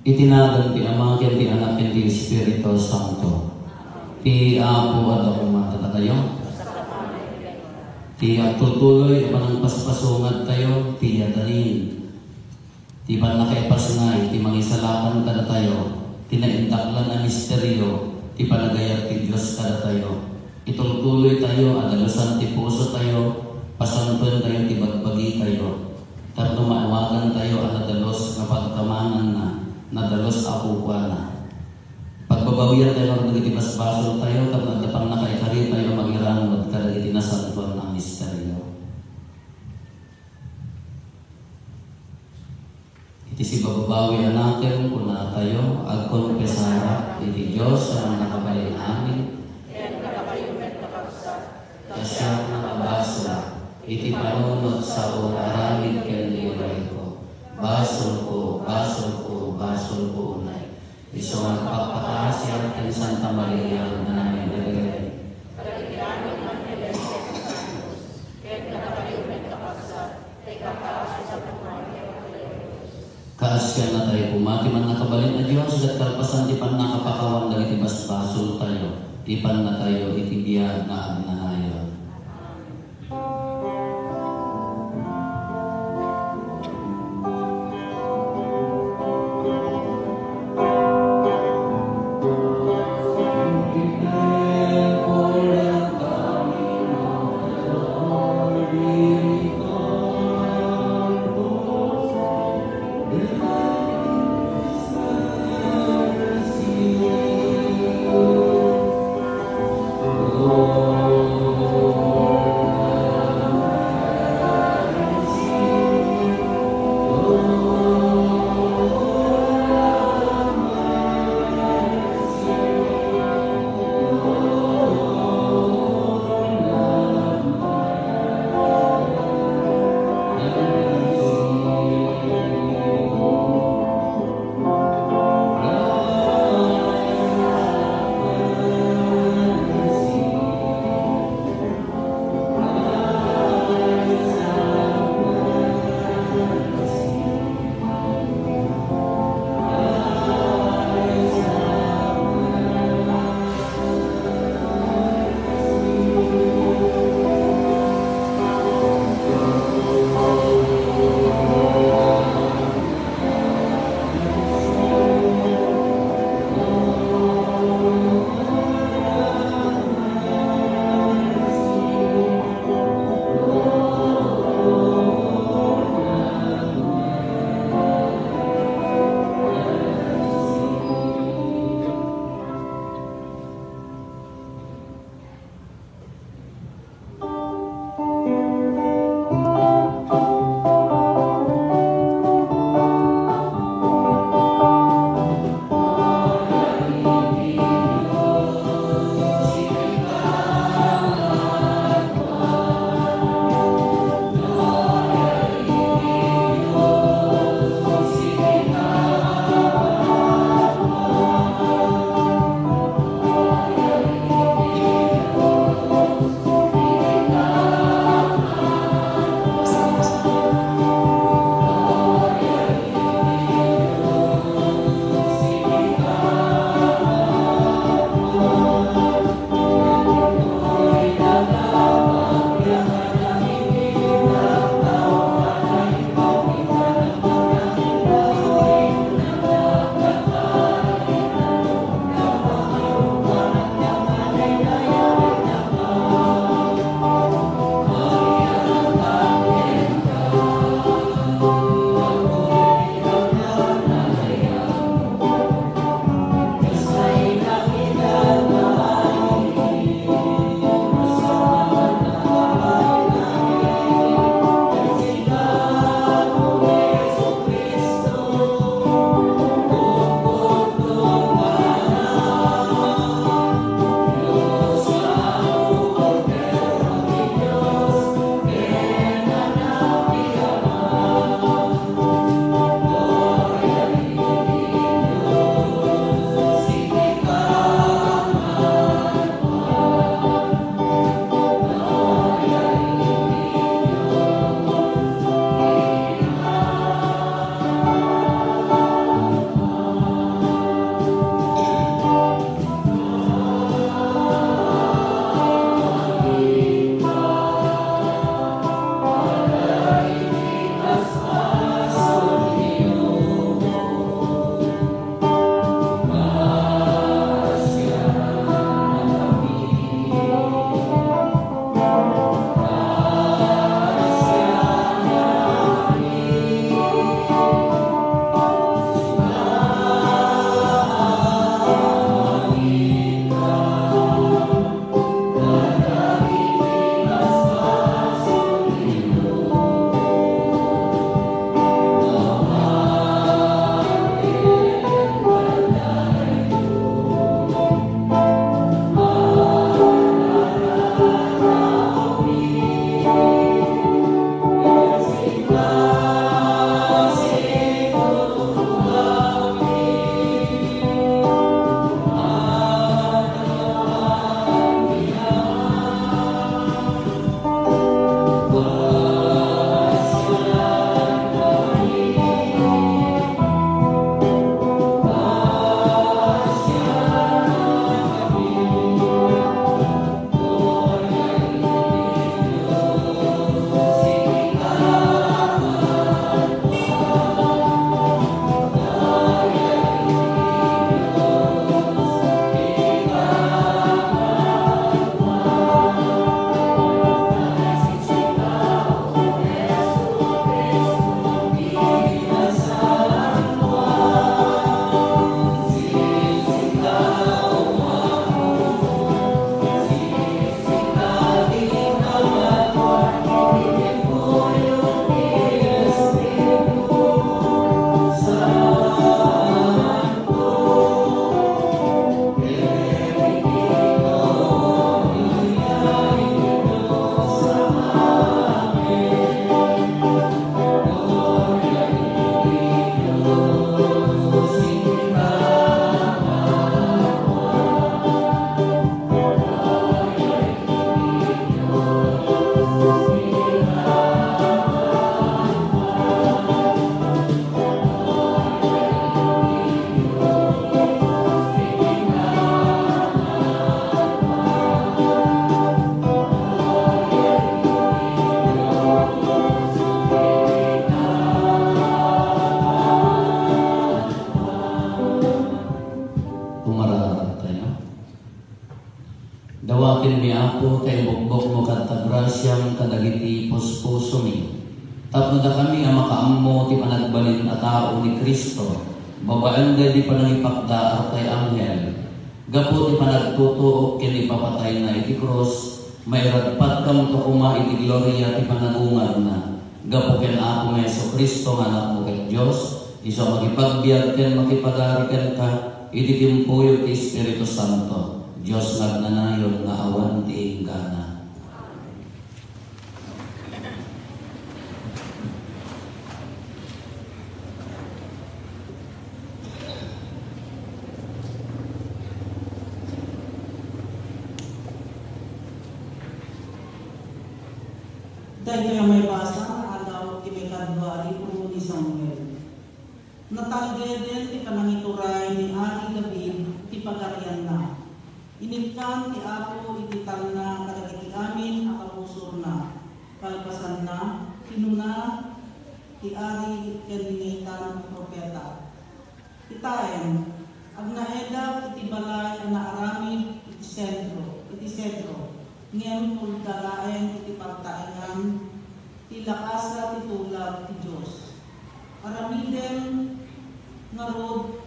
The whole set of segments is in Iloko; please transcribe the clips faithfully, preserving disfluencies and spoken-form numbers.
Iti nagan ti Ama, ken ti Anak, ken ti Espiritu Santo. Ti Apo adda koma kadatayo. Ti agtultuloy a panangpaspasungadtayo, ti adanin. Ti pannakaipasngay, ti mangisalakan kadatayo. Ti naindaklan a misterio, ti panagayat ti Dios kadatayo. Itultuloytayo a dalusan ti pusotayo, pasantoentayo ti bagbagitayo. Tapno maawagantayo a nadalus nga pagkamananna, nadalus a kukuana. Pagbabawiantayo dagiti basbasoltayo, tapno adda pannakaikaritayo a mangiramut kadagiti nasantoan a misterio. Iti sibababawi a nakem, kunatayo, agkonfesarak iti Dios a mannakabalin amin, ta siak nakabasol iti panunot sao nga aramid ken liwayko. Basolko, basolko, basolko unay. Isu nga agpakpakaasiak ken Santa Maria nga Birhen. Kaasiannatayo koma ti mannakabalin a Dios, ket kalpasan ti pannakapakawan dagiti basbasoltayo, ipannatayo iti biag nga agnanayon. kadagiti puspusomi. Tapno dakami a makaammo ti panagbalin a tao ni Cristo, babaen daydi panangipakdaar tay anghel. Gapu ti panagtutuok ken ipapatayna iti krus, mairagpatkam koma iti gloria ti panagungarna. Gapu ken Apomi Jesu-Cristo nga Anakmo ket Dios, isu a makipagbiag ken makipagari kenka iti tiempoyo ti Espiritu Santo, Dios nga agnanayon nga awan ti inggana. Daytoy a maibasa nga adda iti maikadua a libro ni Samuel. Natalgeden ti panangituray ni Ari David ti pagarianna. Inikkan ti Apo iti talna kadagiti amin a kabusorna. Kalpasanna, kinuna ti Ari ken ni Natan a profeta, Kitaem, agnaedak iti balay a naaramid iti sentro, iti sedro, ngem pulda laeng iti partaengan ti lakasa ti tulag ti Dios. Aramiden ngarud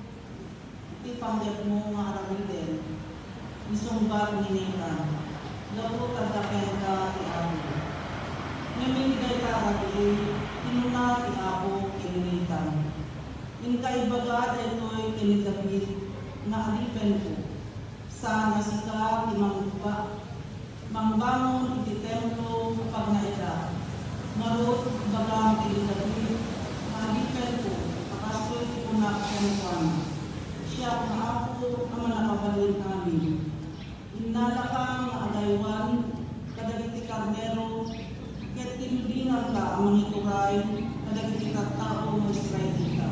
ti panggepmo nga aramiden, insungbat ni Natan, gapu ta adda kenka ti Apo. Ngem iti dayta a rabii, kinuna ti Apo ken ni Natan, Inka ibaga daytoy ken ni David nga adipenko. Saan a sika ti mangba-, mangbangon iti templo a pagnaedak. Ngarud, ibagam ken ni David nga adipenko a kastoy ti kunak kenkuana, Siak nga Apo a Mannakabalin-amin. Innalakam nga agaywan kadagiti karnero, ket tinudinganka a mangituray kadagiti tattao nga Israelita.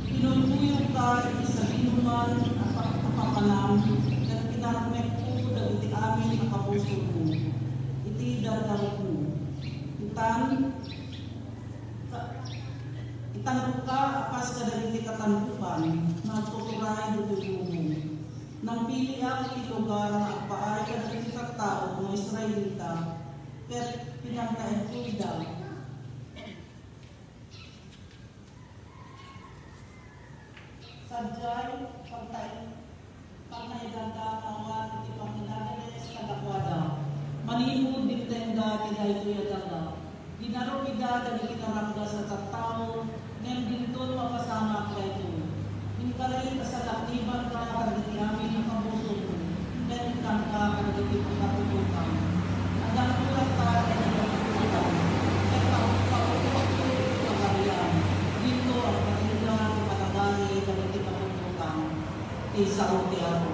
Pinuykuyogka iti sadinoman a pa-, a papanam, ket pinarmekko dagiti amin a kabusormo iti dardarukmo. Itan, ka-, itankoka a kas kadagiti katankokan nga agtuturay ditoy lubong. Nangpiliak iti lugar nga agpaay kadagiti tattao nga Israelita, ket pinagnaedko ida. Sadiay, pagtaen-, pagnaedanta nga awan iti panginagenes kadakuada. Manipud dimtengda ti daytoy a daga, Ginarup ida dagiti naranggas a tattao, ngem dinton mapasamak daytoy. Inkari a salaknibanka kadagiti amin a kabusormo, ket ikkanka kadagiti pagkatutukan. Addanto latta dagiti katutukan, ket pa-, paupotko ti pagarian. Dinto agpatindeg ti panagari dagiti katutukan. Ti sao ti Apo.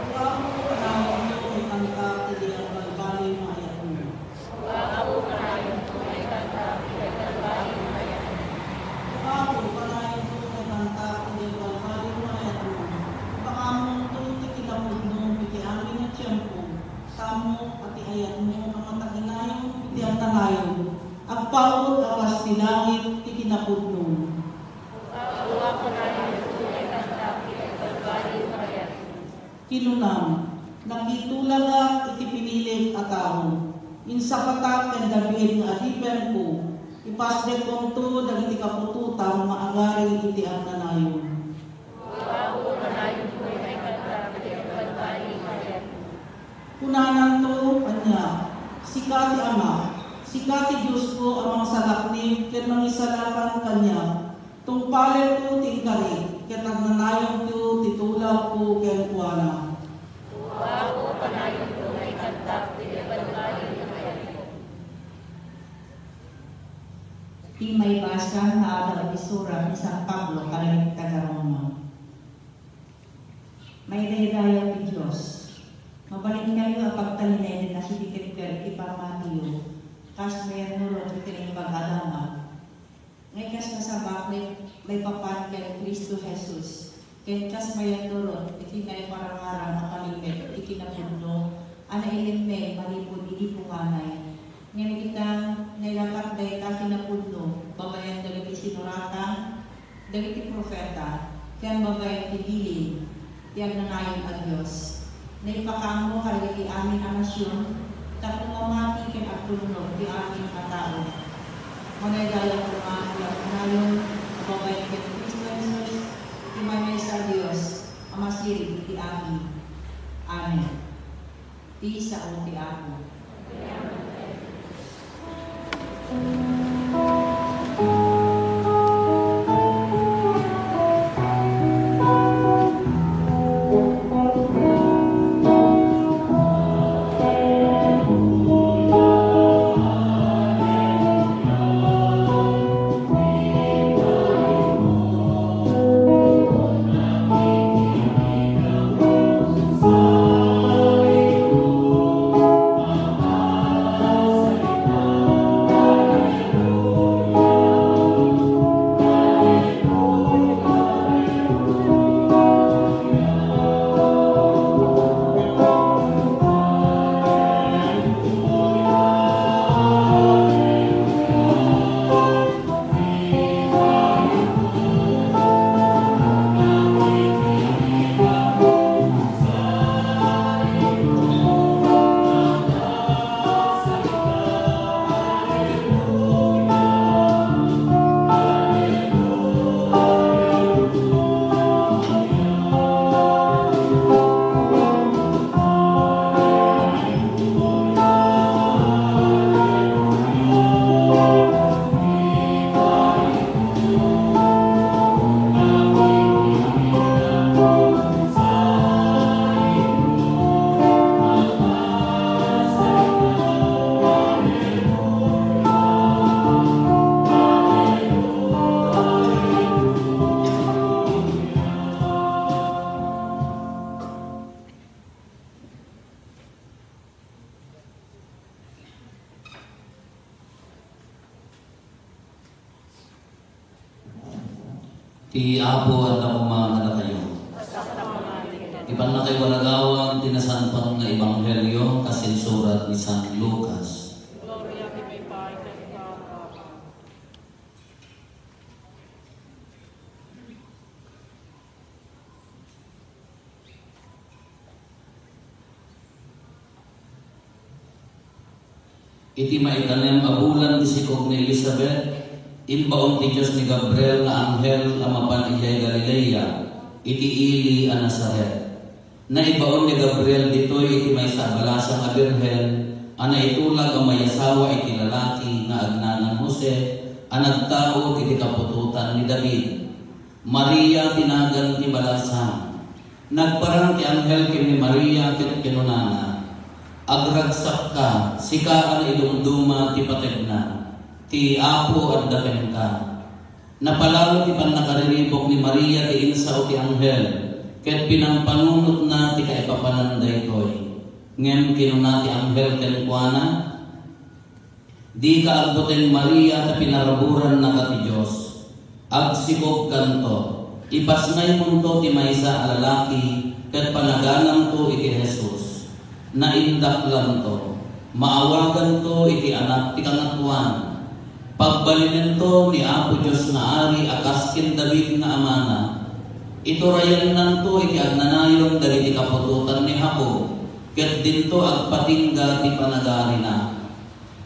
O Apo, kanayon ti kanta ti agbalbaliw nga ayatmo. O Apo, kanayon ti kanta ti agbalbaliw nga ayatmo. Ipakaammonto ti kinapudno iti amin a tiempo. Tapno ti ayatmo a mataginayon iti agnanayon. Agpaut a kas ti langit ti kinapudno. Kinunam, "Nakitulagak iti pinilik a tao. Insapatak ken David nga adipenko, ipasdekkonto dagiti kaputotam nga agari iti agnanayon." Kunananto kaniak, "Sika ti Amak, sika ti Diosko a mangsalaknib ken mangisalakan kaniak. Tungpalenko ti inkari, ket agnanayonko ti tulagko kenkuana." Ti maibasa nga adda iti surat ni San Pablo kadagiti taga-Roma. Maidaydayaw ti Dios. Mabalinkayo a pagtalinaed a sipiketker iti pammatiyo, kas mayannurot iti Naimbag a Damag. Ngay kas nasabak, may, maipapan ken Cristo Jesus, ken kas mayannurot iti naiparangarang a panipet iti kinapudno a nailemmeng manipud idi punganay. Ngem ita, nailatak dayta kinapudno babaen dagiti sinuratan, dagiti profeta, ken babaen ti bilin ti agnanayon a Dios. Naipakaammo kadagiti amin a nasion tapno mamati ken agtulnog ti amin a tao. Manaydayaw koma ti agnayon a babaen ken Cristo Jesus, ti maymaysa a Dios a masiring iti amin. Amen. Ti sao ti Apo. Ti Apo adda koma kadakayo. Ti pannakaiwaragawan ti Nasantoan nga Ebanghelio kas insurat ni San Lucas. Iti maitanem a bulan ti sikog ni Elisabet, imbaon ti Dios ni Gabriel nga anghel a mapan idiay Galilea, iti ili a Nazaret. Naibaon ni Gabriel ditoy iti maysa a balasang a birhen a naitulag a mayasawa iti lalaki nga agnanaen Jose a nagtaud iti kaputotan ni David. Maria ti nagan ti balasang. Nagparang ti anghel ken ni Maria ket kinunana, "Agragsakka, sika a naidumduma ti pategna. Ti Apo adda kenka." Napalalo ti pannakariribuk ni Maria ti insao ti anghel, ket pinampanunotna ti kaipapanan daytoy. Ngem kinuna ti anghel kenkuana, "Dika agbuteng, Maria, ta pinaraburannaka ti Dios. Agsikogkanto, ipasnaymonto ti maysa a lalaki, ket panaganamto iti Jesus. Naindaklanto, maawaganto iti Anak ti Kangatoan. Pagbalinento ni Apo Dios nga Ari a kas ken David nga amana. Iturayannanto iti agnanayon dagiti kaputotan ni Jacob, ket dinto agpatingga ti panagarina."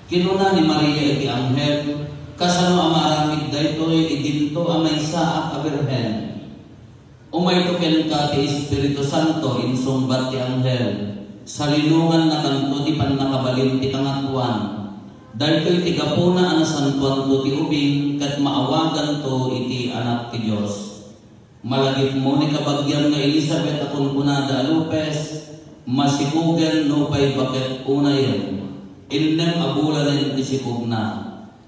Kinuna ni Maria iti anghel, "Kasano a maaramid daytoy idinto a maysaak a birhen? Umayto kenka ti Espiritu Santo," insungbat ti anghel. "Salinongannakanto ti pannakabalin ti Kangatoan. Daytoy ti gapuna a nasantoanto ti ubing ket maawaganto iti Anak ti Dios. Malagipmo ni kabagiam nga Elisabet a kunkunada a lupes, masikogen nupay baket unayen. Innem a bulanen ti sikogna,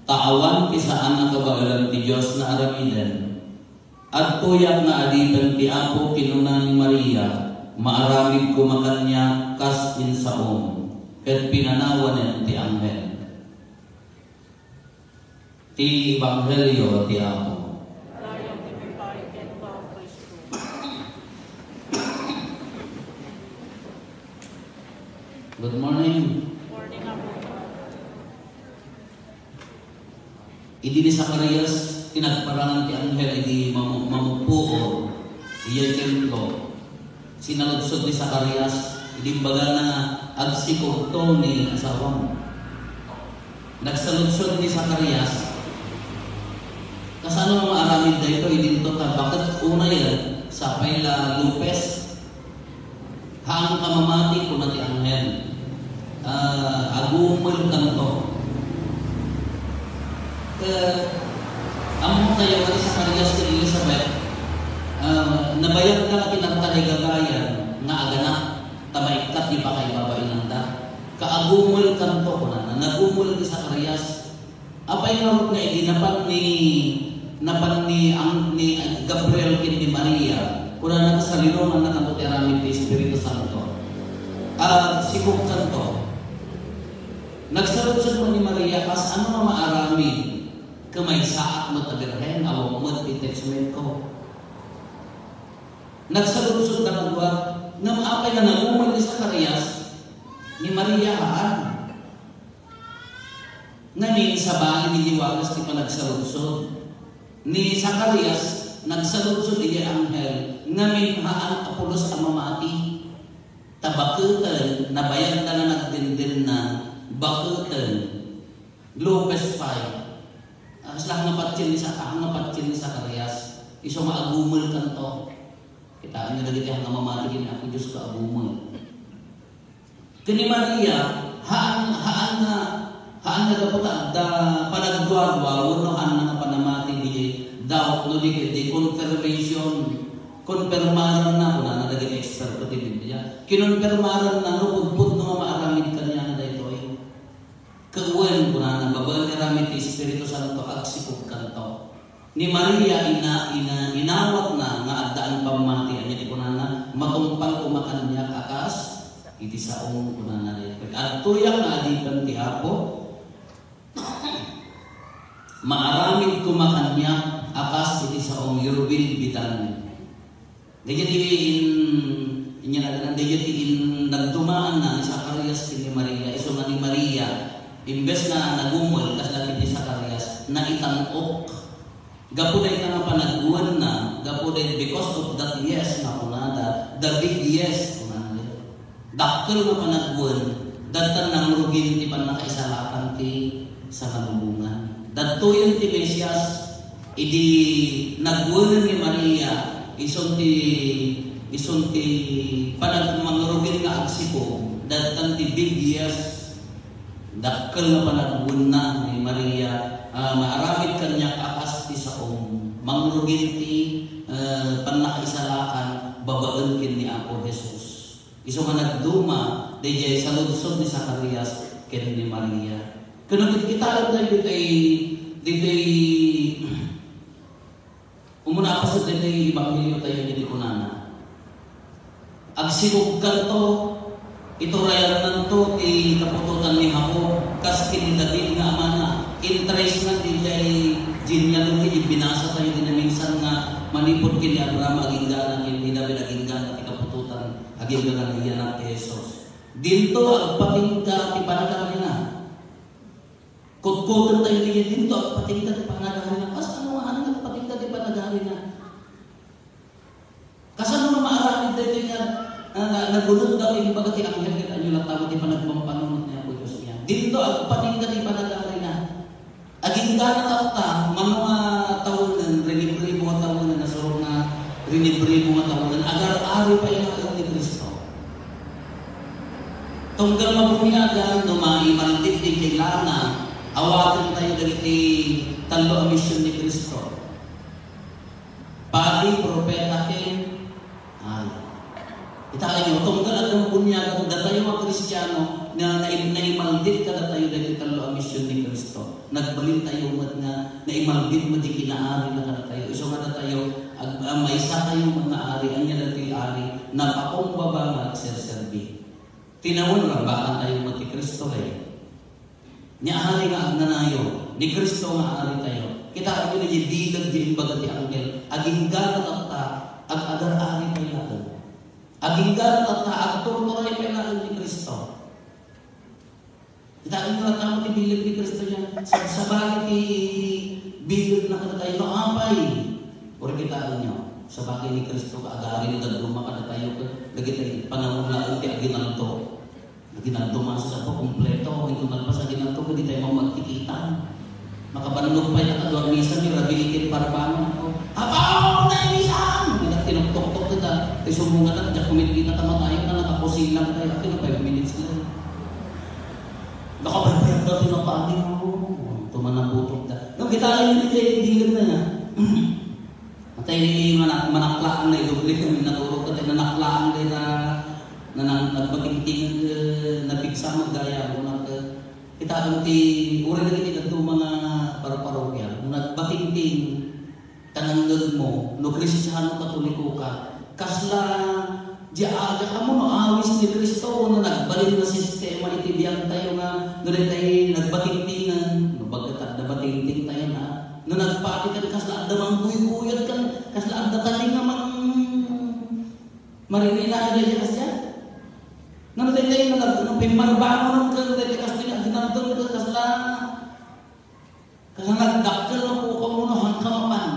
ta awan ti saan a kabaelan ti Dios nga aramiden. Adtoyak nga adipen ti Apo," kinuna ni Maria, "maaramid koma kaniak kas insaom." Ket pinanawanen ti anghel. Ti Ebanghelio ti Apo. Good morning. Idi ni Zacarias, ti nagparangan ti anghel idi mamu-, mamuppuor idiay templo. Sinaludsod ni Zacarias, Imbagana nga, "Agsikogto ni asawam." Nagsaludsod ni Zacarias, kasano nga maaramid daytoy idinto ta baket unayen, sapay la lupes? Haanka mamati, kuna ti anghel. Ah, agumelkanto. Ket ammotayo nga ni Zacarias ken Elizabeth, ah, nabayagda nga ti nagtarigagayan nga aganak, ta maikkat ti pakaibabainanda. Kaagumelkanto, kunana. Nagumel ni Zacarias. Apay ngarud nga idi napan ni, napan ni, ang, ni Gabriel ken ni Maria, kunana, "Salinongannakanto ti aramid ti Espiritu Santo." Agsikogkanto. Nagsaludsod man ni Maria, "Kasano nga maaramid? Ket maysaak met a birhen, awan met ti testamenko." Nagsaludsod da kadua, ngem apay nga nagumel ni Zacarias, ni Maria haan. Ngamin, sabali ni Juanes ti panagsaludsod. Ni Zacarias, nagsaludsod iti anghel, ngamin haan a pulos a mamati. Ta baketen, nabayagda nga nagdindinna, baketen. Lupes pay. Kasla nga patien ni Sa-, nga patien ni Zacarias. Isu nga agumelkanto. Kitaenyo dagiti haan nga mamati ken ni Apo Dios ket agumel. Ken ni Maria, haan, haan nga, haan nga gapu ta adda panagduadua wenno haan nga panamati, di doubt no di ket di confirmation, konpermaranna, kunana dagiti eksperto ti Biblia. Kinonpermaranna no pudpudno nga maaramid kaniana daytoy. Ket wen, kunana, babaen nga aramid ti Espiritu Santo, agsikogkanto. Ni Maria, ina-, ina-, inawatna nga addaan pammati, ania ti kunana, "Matungpal koma kaniak a kas iti saom," kunana daytoy. "Adtoyak nga adipen ti Apo, maaramid koma kaniak a kas iti saom, your will be done." Daydiay ti in-, inyanagan, daydiay ti in-, nagdumaanna ni Zacarias ken ni Maria. Isu nga ni Maria, imbes nga nagumel, kasla ken ni Zacarias, naitan-ok. Gapu dayta nga panagwenna, gapu day, because of that yes nga kunada, the big yes, kunada. Dakkel nga panagwen, dattan nangrugin ti pannakaisalakan ti sangalubongan. Dattoyen ti Mesias, idi nagwenen ni Maria, isun ti, isun ti panag-, mangrugin nga agsikog, dattan ti big yes. Dakkel nga panagwenna ni Maria, ah, maaramid kaniak a kas ti saom, mangrugin ti, eh, pannakaisalakan babaen ken ni Apo Jesus. Isu nga nagduma daydiay saludsod ni Zacarias ken ni Maria. Ket no kitkitaenyo daytoy, daytoy, umuna a paset daytoy ebanghelio tayo iti kunana, "Agsikogkanto, iturayannanto ti kaputotan ni Jacob, kas ken ni David nga amana." Intrace nga daydiay genealogy, binasa tayo iti naminsan nga manipud ken ni Abraham, aginggana ken ni David, aginggana ti kaputotan. Agingga nga nayanak ti Jesus. Dinto agpatingga ti panagarina. Kutkoten tayo daydiay, dinto agpatingga ti panagarina. Kasano nga agpatingga ti panagarina? Kasano nga maaramid daytoy nga, ah, nga nagunot daw, imbaga ti anghel, ket ania latta met ti panagpampanunot ni Apo Dios niya? Dinto agpatingga ti panagarina. Aginggana tatta, mano nga tawen, rinibribo nga tawen, nasurok nga rinibribo nga tawen, agar-ari pay laeng ni Cristo. Tunggal mabuniagan, no maimaldit ti kilana, awaten tayo dagiti tallo a mision ni Cristo. Padi, propeta, ken Ay. Itaenyo, tunggal adda mabuniagan, datayo nga Kristiano, nga naim-, naimaldit kadatayo dagiti tallo a mision ni Cristo. Nagbalintayo met nga naimaldit met ti kinaarina kadatayo. Isu nga datayo, ag-, ah, maysa tayo met nga ari, ania datoy ari, napakumbaba nga agserserbi. Tinawen, rambakan tayo met ti Cristo, eh. Ni ari nga agnanayon, ni Cristo nga ari tayo. Kitaenyo daydiay bileg ti imbaga ti anghel, aginggana tatta, ag-agar-ari pay laeng. Aginggana tatta, agturturay pay laeng ni Cristo. Kitaenyo latta met ti bileg ni Cristo niya. Sabsabali ti bilegna kadatayo, no apay. Or kitaenyo. Sabali ni Cristo nga agari no dadduma kadatayo ket dagiti panangunaen ti aginaldo. Aginaldo man sa sapa kompleto, inton nalpas aginaldo, ket di tayo man magkikita. Makabannog pay ta kadua misa, ni Rabbi Itin Barbangon ako. Apaw, na imisan! Nga tinuktoktok kita, ti sumungan at diak kumitkita ta matayo na nakapusilang tayo. Akin na five minutes lang. Nakabaybayag na tinapani mo. Tumanabutok na. Nung kita yung hindi, hindi na. Atay manak-, manaklaan na idubli kami, naturo ka, atay nanaklaan na na, na nang nagbatingting, eh, napigsa mo gaya mo nag-, eh, kita ang ti, uri na gini kadto mga paro-parokya, nagbatingting, tananged mo, no Kristiano, Katoliko ka, kasla, di aga ka mo, no awis ni Kristo, no nagbalin na sistema iti biag tayo nga, no di tayo nagbatingtingan, no bagkat nagbatingting tayo na, No nagpati kan kasla adda mangguygoyat kan kasla adda talinga mang marinina dayta kasdiay. Nano dayta no nag-, no pimmarbangon kan dayta kasla nga aginaldo kan kasla, kasla nagdakkel no pukaw mo no hangka mapan.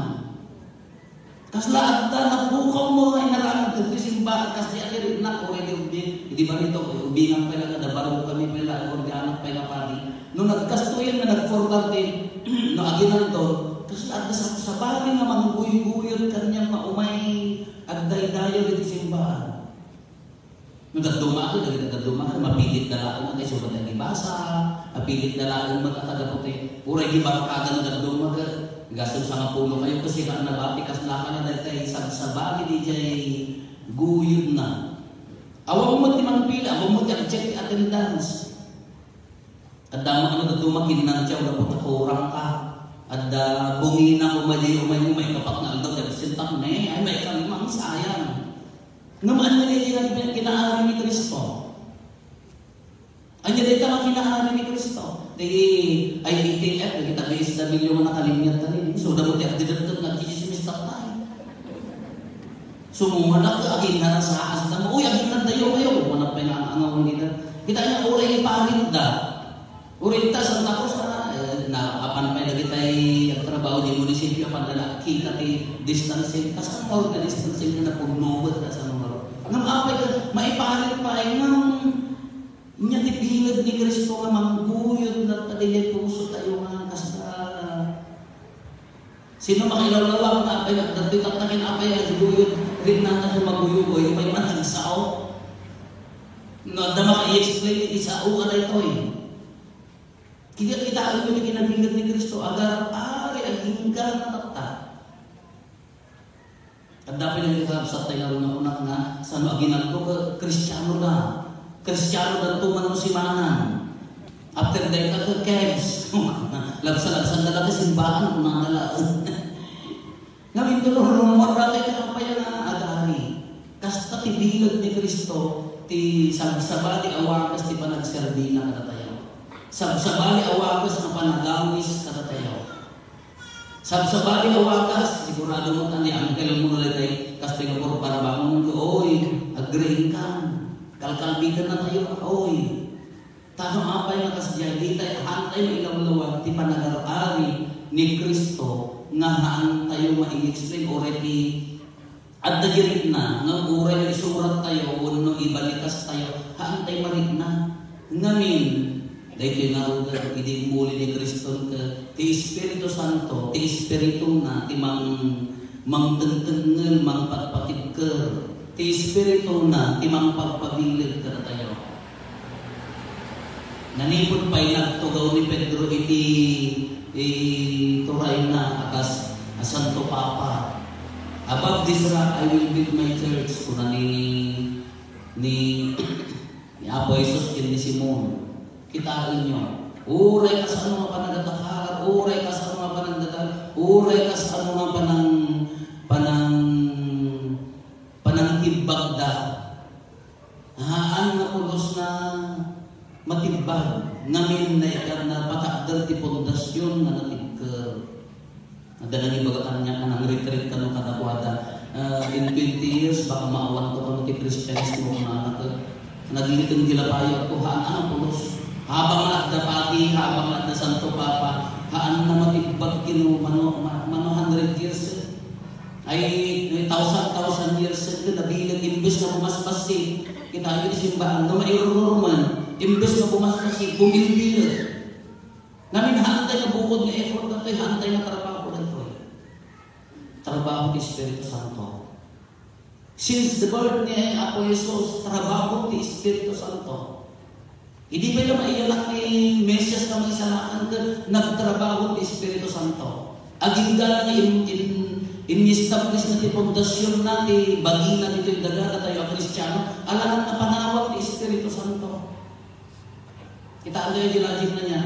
Kasla adda napukaw mo nga inaramid dagiti simbahan, kasla adi riknak, uray di ubing, idi barito, ubingan pay la, kada baro kami pay la, ordianak pay la padi. No nagkastoyen nga nagformar ti, no aginaldo, kasla adda sabsabali nga mangguyguyod kaniak nga umay agdaydayaw iti simbahan. No dadduma ka, dagiti dadduma ka, mapilit da laeng nga isurat ti agibasa, mapilit da laeng met a taga puti. Uray di barkada no dadduma ka, gasem sangapulo kayo, kasi ka nabati, kasla ka na daytay sabsabali diay guyodna. Awan met ti mangpila, awan met ti agcheck ti attendance. Adda mo ano, dadduma kinnantiaw gapu ta kurang ka. Adda bungina, umay, umay, umay, kapat nga aldaw, ti absent ak, ne? Ay, may kami, ma'am, sayang. Ngem ania dayta nga kinaari ni Cristo? Ania dayta nga kinaari ni Cristo? Di I A T F, dagita B S W nga nakalingat na rin. So, damo ti agdidagdag nga chismis tattay. Sumungad ako, aging narasaas na mo. Uy, aging nagdayo kayo. Wala pa yung ang angaw nila. Kita niya, uray iparit da. Uray ta, Santa Cruz, ah, eh, na, apan pa'y dagitay agtrabaho di munisipyo, apan na nakita ti distancing. Kasan mo na distancing na napugnubot na sa mga ro. Ngam apay ka, maiparit pa, eh, ngam, nya ti bilag ni Cristo nga mangguyod na ta di puso tayo nga kasta. Sino makilawlawag nga apay nga dagiti taktaken apay nga guyod, rinna nga sumaguyugoy, may man nagsao? No, adda maka-i-explain iti sao nga daytoy. Kaya kita ang yung kinabigat ni Cristo, agar ari ang hingga na tatta. Adda pa yung kakabsat tayo nga una-una nga, sano aginaldo ka, Kristiano da. Kristiano da tuman mo simanan. After dayta ka, Kebs. Labsa-labsan na lang ka simbaan, kung nang nalaag. Ngem inton rummuar dayta nga apay nga agari. Kasta ti bileg ni Cristo, ti sabsabali a wagas ti panagserbina kadatayo. Sabsabali a wagas nga panagawis kadatayo. Sabsabali a wagas, sigurado mo, ni Uncle mo na daytay, kasta nga puro parabangon, oy, agriingkan. Kalkalbitan na tayo, oy. Tano apay nga kasdiay, ditay, haantay mailawlawan ti panagar-ari ni Cristo nga haantayo mai-explain, uray ti adda di rikna, nga uray isurat tayo, wenno ibalikas tayo, haantay marikna. Ngamin, daytoy ngaruden, idi immuli ni Cristo ket ti Espiritu Santo, ti Espirituna, ti mang-, mangtengtengngel, mangpatpatibker. Ti Espirituna ti mangpagpabileg kadatayo. Nanipud pay nagtugaw ni Pedro iti, iti turayna a kas-, a Santo Papa. "Above this rock, I will build my church," kuna ni, ni, ni Apo Jesus ken ni Simon. Kitaenyo, uray kasano nga panagdakar, uray kasano nga panagdakar, uray kasano nga panang-, panang-, panangtimbagda. Haan nga pulos nga matimbag, ngamin na ika-, napatakder ti pundasyon nga natibker. Adda nangibaga kaniak nga nang-retreat kano kadakuada. Ah, in twenty years, baka maawanto kano ti Kristianismo, kunana ket nagliteng ti lapayko, haan a pulos. Habang adda padi, habang adda Santo Papa, haan na matimbag kino mano, ma-, mano hundred years. Ay, thousand, thousand years ago, nabileg, imbes na bumasbasi. Kita niyo ti simbaan, no, mairururman, imbes na bumasbasi, bumilbileg. Ngamin, haantay nga bukod nga effort datoy, haantay nga trabaho datoy. Trabaho ti Espiritu Santo. Since the birth ni Apo Jesus, trabaho ti Espiritu Santo. Idi pay la maiyanak ni Mesias nga Mangisalakan ket nagtrabaho ti Espiritu Santo. Agingga nga in, in, in-establish na ti pundasyon na ti bagina ditoy daga datayo a Kristiano, alangan nga panawan ti Espiritu Santo. Kita antayo di lajim na niya.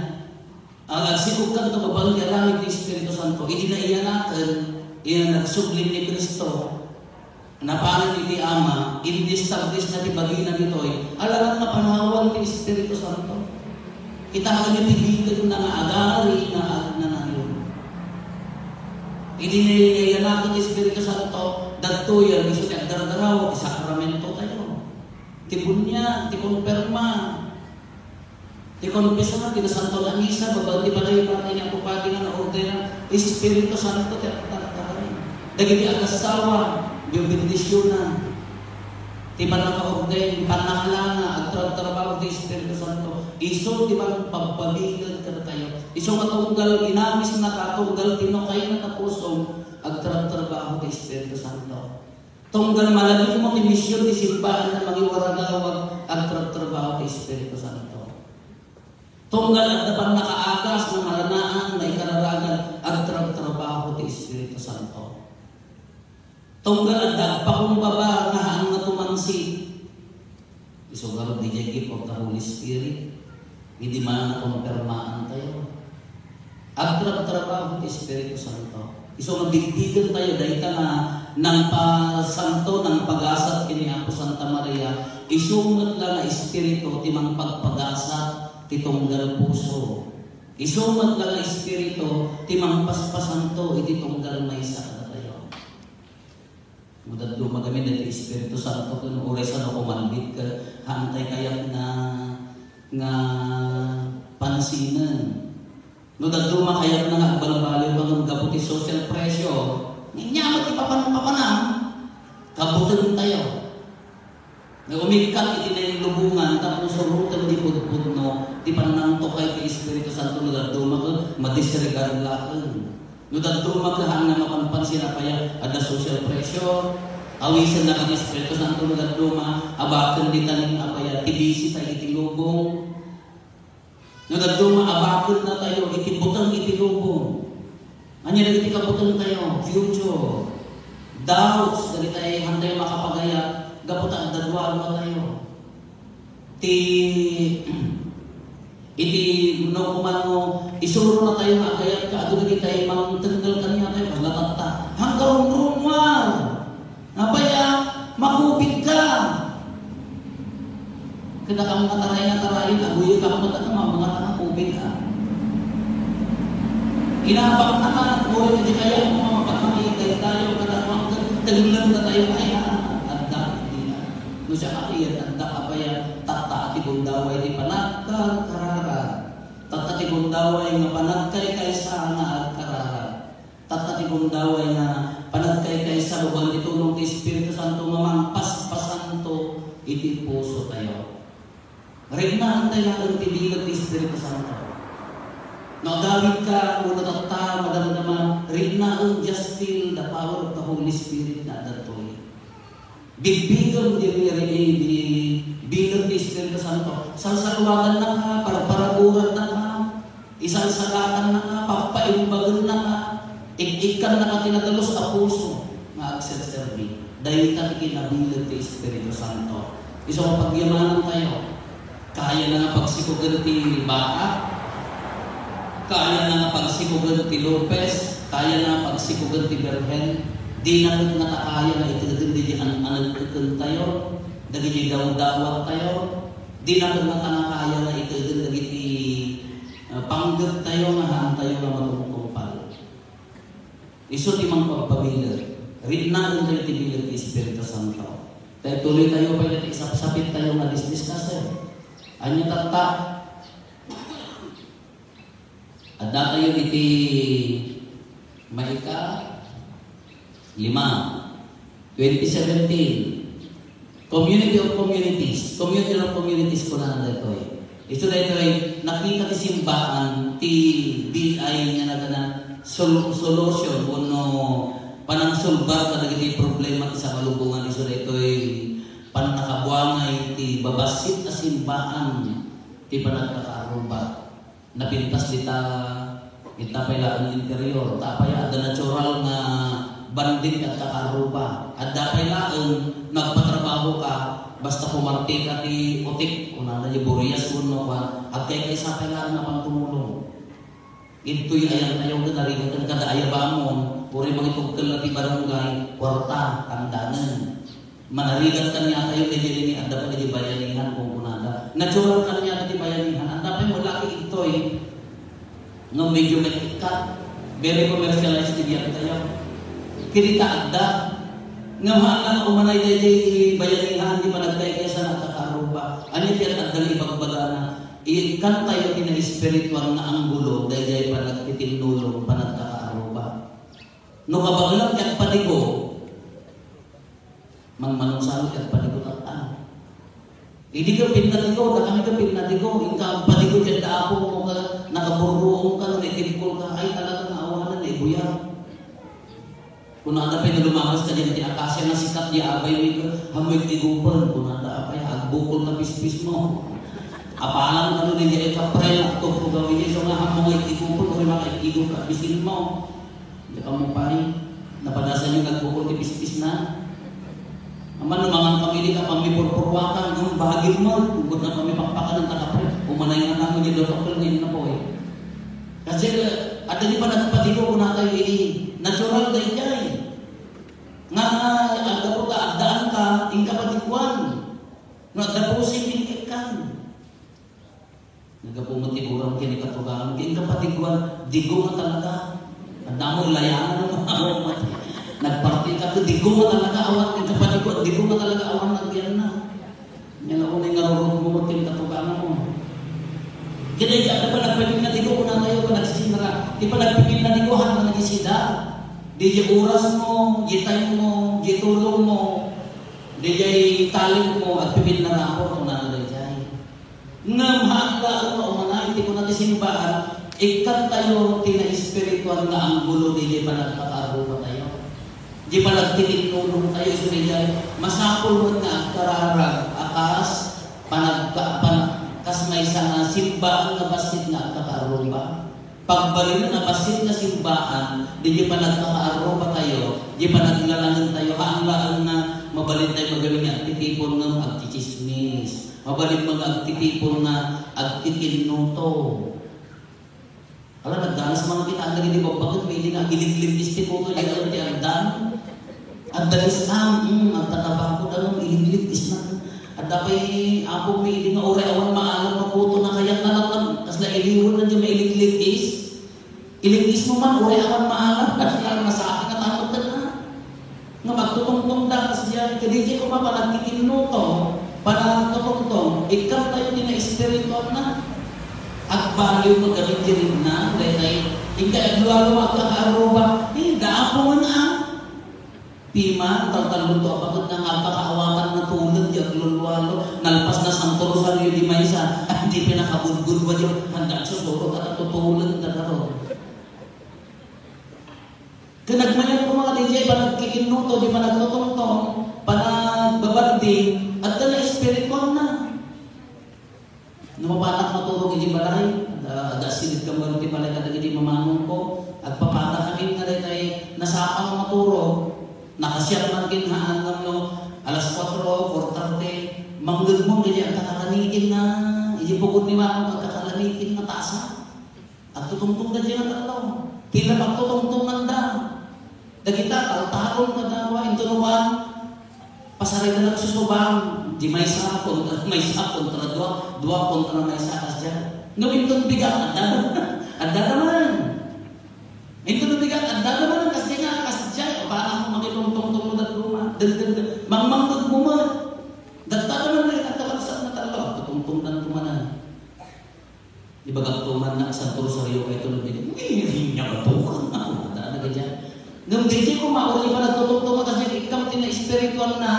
Ag-, agsikog kanto babaen ti aramid ti Espiritu Santo. Idi naiyanaken, ina nagsubli ni Cristo, napanen iti Ama, in-establish na ti bagina ditoy, alangan nga panawan ti Espiritu Santo. Kitaen ti bitin na nga agari nga agnanayon. Idi naiyanaken ti Espiritu Santo, dagtoy a isu ti agdardaraw, ti sakramento tayo. Ti bunyag, ti konfirma. Ti konfesar, ti nasanto a misa, babaen ti patay-patay ni Apo Padi nga naordena, Espiritu Santo ti agtartaray. Dagiti agassawa, bibendisyonan. Ti pannakaorden, pannakalana, agtrabtrabaho ti Espiritu Santo. Isu ti pagpabileg kadatayo. Isu nga tunggal inamis na ka, tunggal tinukay na ta puso, agtrabtrabaho ti Espiritu Santo. Tunggal malagipmo ti mision ti simbahan nga mangiwaragawag, agtrabtrabaho ti Espiritu Santo. Tunggal adda pannakaagas nga malanaan, maikararagan, agtrabtrabaho ti Espiritu Santo. Tunggal adda agpakumbaba nga haan nga tumangsit, isu ngarud, diay gift of the Holy Spirit. Idi man nakonfirmaan tayo, agtrabtrabaho ti Espiritu Santo. Isu nga bigbigen tayo, dayta nga nangpasanto, nangpagasat ken ni Apo Santa Maria, isu met la nga Espiritu ti mangpagpagasat ti tunggal puso. Isu met la nga Espiritu ti mangpaspasanto iti tunggal maysa kadatayo. No dadduma kami daytoy Espiritu Santo, ken uray saan a kumambit ket haantay kayat nga, nga pansinen. No dadduma kayat na nga agbalbaliw ka ngem gapu ti social pressure, nginyamet ti papan-, papanam, kabuteng tayo. Nga umikkat iti nailubongan, tapno suroten di pudpudno ti pannangtukay ti Espiritu Santo, no dadduma ket madisregard laeng. No dadduma ket haan nga mapanpansin a pay a, adda social pressure, awisen na ket Espiritu Santo, no dadduma, abaken di tanin a pay a, ti busy tayo iti lubong. No dadduma, abaken na tayo iti buteng iti lubong. Ania dagiti kabuteng tayo? Future. Doubts, dagiti haantayo makapagayat, gapu ta agdadua-dua tayo. Ti, iti no kumano, isuro na tayo nga agayat ka, adu dagiti mangtengngel kaniatayo, kasla tatta. Hangga rumrummuar. Apay a, makubig ka. Kada kam nga taray nga tarayen, aguyek met a mangngata nga kubig, a. Inabak na ka, uray ti kayatmo nga mapagmamay daytayo, kada kam nga tengngel na tayo, ay, a, adda, di na. No siak a, iyan, adda, apay a, tatta ti gundaway ti panagkarkararag. Tatta ti gundaway nga panagkaykaysa nga agkararag. Tatta ti gundaway nga panagkaykaysa babaen ti tulong ti Espiritu Santo nga mangpaspasanto iti puso tayo. Riknaentayo laeng ti bileg ti Espiritu Santo. No agawid ka, no tatta, madamdama, riknaen, just feel the power of the Holy Spirit nga adda ditoy. Bigbigem di, di, di bileg ti Espiritu Santo. Salsaluaganna ka, parparaburannaka, isagsagakannaka, papaimbagennaka, ik-ikkannaka ti nadalus a puso nga agserserbi. Dayta ti kinabileg ti Espiritu Santo. Isu nga pagyamanan tayo. Kayana nga pagsikogen ti Baak, kayana nga pagsikogen ti Lopez, kayana nga pagsikogen ti Birhen, dina ket ngata kaya nga iteden dagiti an-, anekneken tayo, dagiti dawdawat tayo, dina ket ngata kaya nga iteden dagiti, eh, panggep tayo nga haan tayo nga matungtungpal. Isu ti mangpagpabileg. Riknaentayo ti bileg ti Espiritu Santo. Ta ituloy tayo pay dagiti isapsapit tayo nga disdiscuss. Ania tatta? Adda tayo iti maika, Lima, twenty seventeen, Community of Communities. Community of Communities, kunana daytoy. Isu daytoy, nakita ti simbaan, ti D I nga nagana sol-, solution, wenno panangsolbar kadagiti problema ti sangalubongan. Isu daytoy, pannakabuangay ti babassit a simbaan ti panagkakaarruba. Napintas dita, ita pay laeng interior. Ta apay, adda natural nga banding ket kakaarruba. Adda pay laeng nagpatrabaho ka, basta pumarte ka ti utik, kunana, di burias wenno kuan, agkaykaysa pay laeng nga pantumulong. Ditoy ayantayo nga narigat kada ayabamon, uray mangitugkel la ti barangay, kuarta, tangdanen. Manarigat kaniatayo daydiay ni adda pay daydiay bayanihan, kunkunada. Natural kaniata ti bayanihan. Adda pay wala ti igtoy. Ngem medyo may ikkat. Very commercialized ti biagtayo. Kini ta adda. Ngem haan nga umanay daydiay bayanihan ti panagkaykaysa nga agkakaarruba. Ania ti adda nga ibagbagana? Ikkantayo ti naespirituan nga anggulo daydiay panagtitinnulong panagkakaarruba. No kabaelam ti agpadigo, Mangmanungsano ti agpadigo tatta. Idi ka pinnadigo, dakami ka pinnadigo, inka agpadigo ti adda apo mo ka, nakaburruong ka, naitibkol ka, ay talaga nga awanan, naibuyar. Kunada pay nga lumagas ka diyan ti akasia nga sikat di abay mi ka, hamoy tigupan, kunada apay, agbukol ka pispis mo. Apalan ka no, di ay kapray, agtugtugaw ini, so nga, hamoy tigupan, uray makaitigup ka, bisin mo. Diak ammo pay, napadasan nga agbukol ti pispis na. Aman no mangan kami di ka pamipurpurwatan, ngem bagim mo, ugod na kami pakpakanan ta kapre, umanay nga kami di doktor nga innapoy. Kasi, adda di panagpadigo kunatayo idi, natural daydiay. Nga, aggapu ta, addaan ka, inka padiguan. No, adda pusing, inka ikkan. Naggapu met ti buram ken ni katugangan, ken kapatiguan, digo nga talaga. Adda mo ilayanan mo, nagparti ka, digo nga talaga, awan, ken kapatiguan, digo nga talaga, awan, nagyan na. Yan ang unay nga rurot mo, ken katugangan mo. Kaya di, ano pa, nagpipil na digo, kung ano yung panagsisinra, di pa nagpipil na digo, hanggang nagisida. Di di oras mo, di time mo, di tulong mo, di di talent mo, agpipil na rapor, kung ano di. Ngem haan laeng nga umanay ti kuna ti simbaan, ikkantayo ti naespirituan nga anggulo daydiay panagpakaarrubatayo. Di panagtitinnulongtayo isu daydiay, masapul met nga agkararag a kas panagka-, pan-, kas maysa nga simbaan nga bassit nga agkakaarruba. Pagbalinen a bassit nga simbaan, daydiay panagkakaarrubatayo, di panaglalanentayo, haan laeng nga mabalintayo mabalin nga agtitipon ngem agtsitsismis. Mabalin nga agtitipon nga agtitinnuto. Ala, nagdanas man kita, ang naging di babakit, may di nga agiliglitis ti puto, di alam ti agdan. Agdalis ang, mm, agtatabako, ano, iliglitis na. Adda pay, apo, may di nga, uray awan maalam nga puto, na kayat na lang, kasla iliwan na di may iliglitis. Iligis mo man, uray awan maalam, kasi lang nasakit na takot ka na. Nga magtutungtong da, kasi yan, kadi di ko mapanagkikinnuto, panagtutungtong, ikkantayo ti naespirituan na. Agbaliw mo kami ti rinna, daytay, inka aglualo, agkakaaruba, eh, daapo nga na. Piman, taltalon to, apaket nga agpakaawatan nga tulad, di aglulualo, nalpas na Santo Rosario di maysa, di pinakabudbud wa di, handa susurot at tutulad na karo. Kanagmayan ko mga D J, panagkikinnuto, di panagtutungtong, panagbabanding, at na espiritual na. No mapanak maturog iti balay, adda, adda silid kami ti balay kadagiti mamanong ko. Agpapanak kami nga daytay nasapa nga maturog. Nakasiak man kin haan ngem no alas kuatro, four thirty, mangngegmong iti agkakalanikin nga, iti bukod ni Manong agkakalanikin nga tasa. Agtutungtong da diay nga tallo. Ti la pagtutungtongan da. Dagita, taltalon nga dawa, inton uwan, pasarita nagsusubang, di maysa kontra maysa kontra dua, dua kontra maysa, kasdiay. Ngem inton bigat, adda, adda naman. Inton bigat, adda naman, kasdiay nga, kasdiay, para mo makitungtong mo dadduma, dagdag, mangmangtog mo man. Datta naman na yung agkakalsat na tallo, tutungtong na tumanan. Ibagak to man na Santo Rosario kay to nabili. Uy, hindi niya ba to? Ako, nata na ganyan. Ngem daydiay koma, uray panagtutungtong a kasdi, ikkan ti naespirituanna,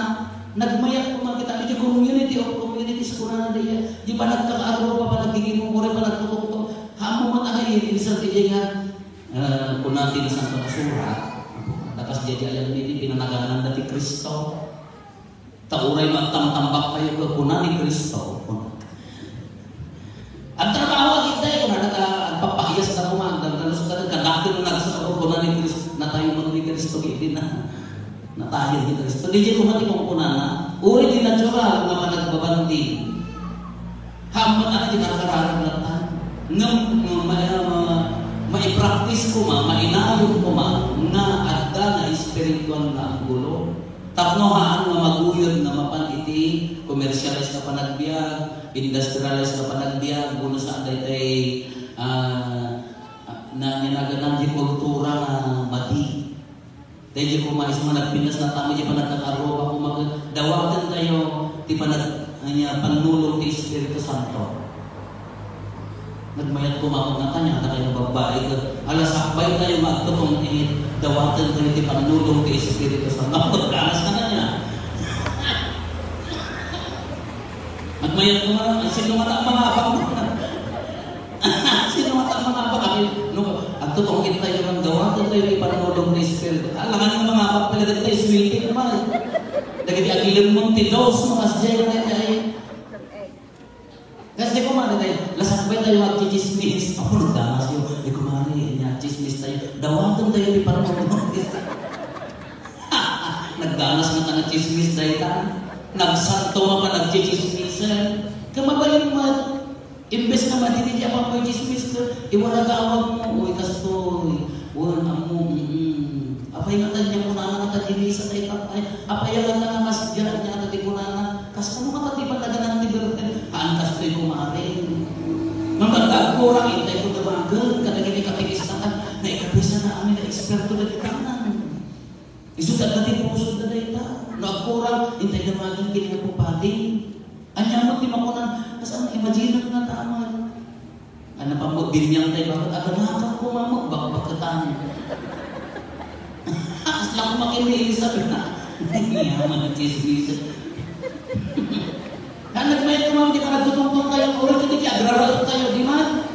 nagmayat koma kita, iti community of communities, kunana daydiay, di panagkakaarruba, panaggigimong, uray panagtutungtong, haan mo met a naiinsan ti daydiay nga, eh, kuna ti Nasantoan a Surat, ta kasdiay ti ayanmi ti pinanagananda ti Cristo. Ta uray magtamtambak tayo, kuna ni Cristo, kuna. Agtrabaho, agidday, kuna, nata-, agpapahias na koma, agdaldalos ka, kadakkel nga nagsao, kuna ni Cristo, natayo man ni Cristo, kaya na, natayo ni Cristo. Di, di, koma ti kunkunana, uray di natural nga managbabanding. Hammat ang di karkararag latan. Ngem, ma-, ma-, ma-, maipractice koma, mainayon koma, nga adda nga espirituan nga anggulo. Tapno haan nga maguyod nga mapan iti commercialized nga panagbiag, industrialized nga panagbiag, wenno sa daytay, ah, na, na, na, na, di kultura nga madi. Daydi koma, isu nga nagpintas na tamo, di panagkakaarruba, koma, dawaten tayo, ti panag-, ania, pannulong ti Espiritu Santo. Nagmayat koma nga kaniana, kayo babbai, ala sakbay tayo nga agtutong init, dawaten tayo ti pannulong ti Espiritu Santo. Nagdanas ka na niya. Nagmayat koma, ay, sino nga na-, mga abang mo? Sino nga ta-, mga abang? Ay, no, agtutong init tayo nga dawaten tayo ti pannulong ti Espiritu. Alangan nga mga abang pala dagiti sweeting man. Dagiti agilemmeng ti dos, mga asjay, ay, ay. Kasi koma, dagiti, ala sakbay tayo agchichismis. Apo, nagdanas yo. Di kumari, ania, chismis tayo. Dawaten tayo ti pannulong. Nagdanas nga ta nga chismis dayta. Nagsanto nga panagchichismisen. Kamabalin mo, imbes nga madidi ti apamoy chismis, iwaragawag mo, "Uy, kastoy, wen, ammo, mm." Apay nga ta nia kunana nga ta dinisa tay tatay? Apay nga ta nga kasdiay nia ta ti kunana? Kas-, ano nga ta ti panaganan ti birthday? Haan kastoy, kumare. Mamagkagkurang, intay ko damagen, kadagiti katekista, naikabisa na amin na eksperto na ti tanan. Isu ti adda ti pusod na dayta. No agkurang, intay damagen ken Apo Padi. Ania met ti makunan, kas-, imagine nga ta met. Ano pa mo, binyang tayo, bakit? Aga nga ka kumamot, bakbaketan. Asla ko makinig, sabi na. Yaman ang chismis. Kan nagmayat ko, ma'am, di ka nagtutungtong tayo, ulit ka, di agraraot tayo, di man?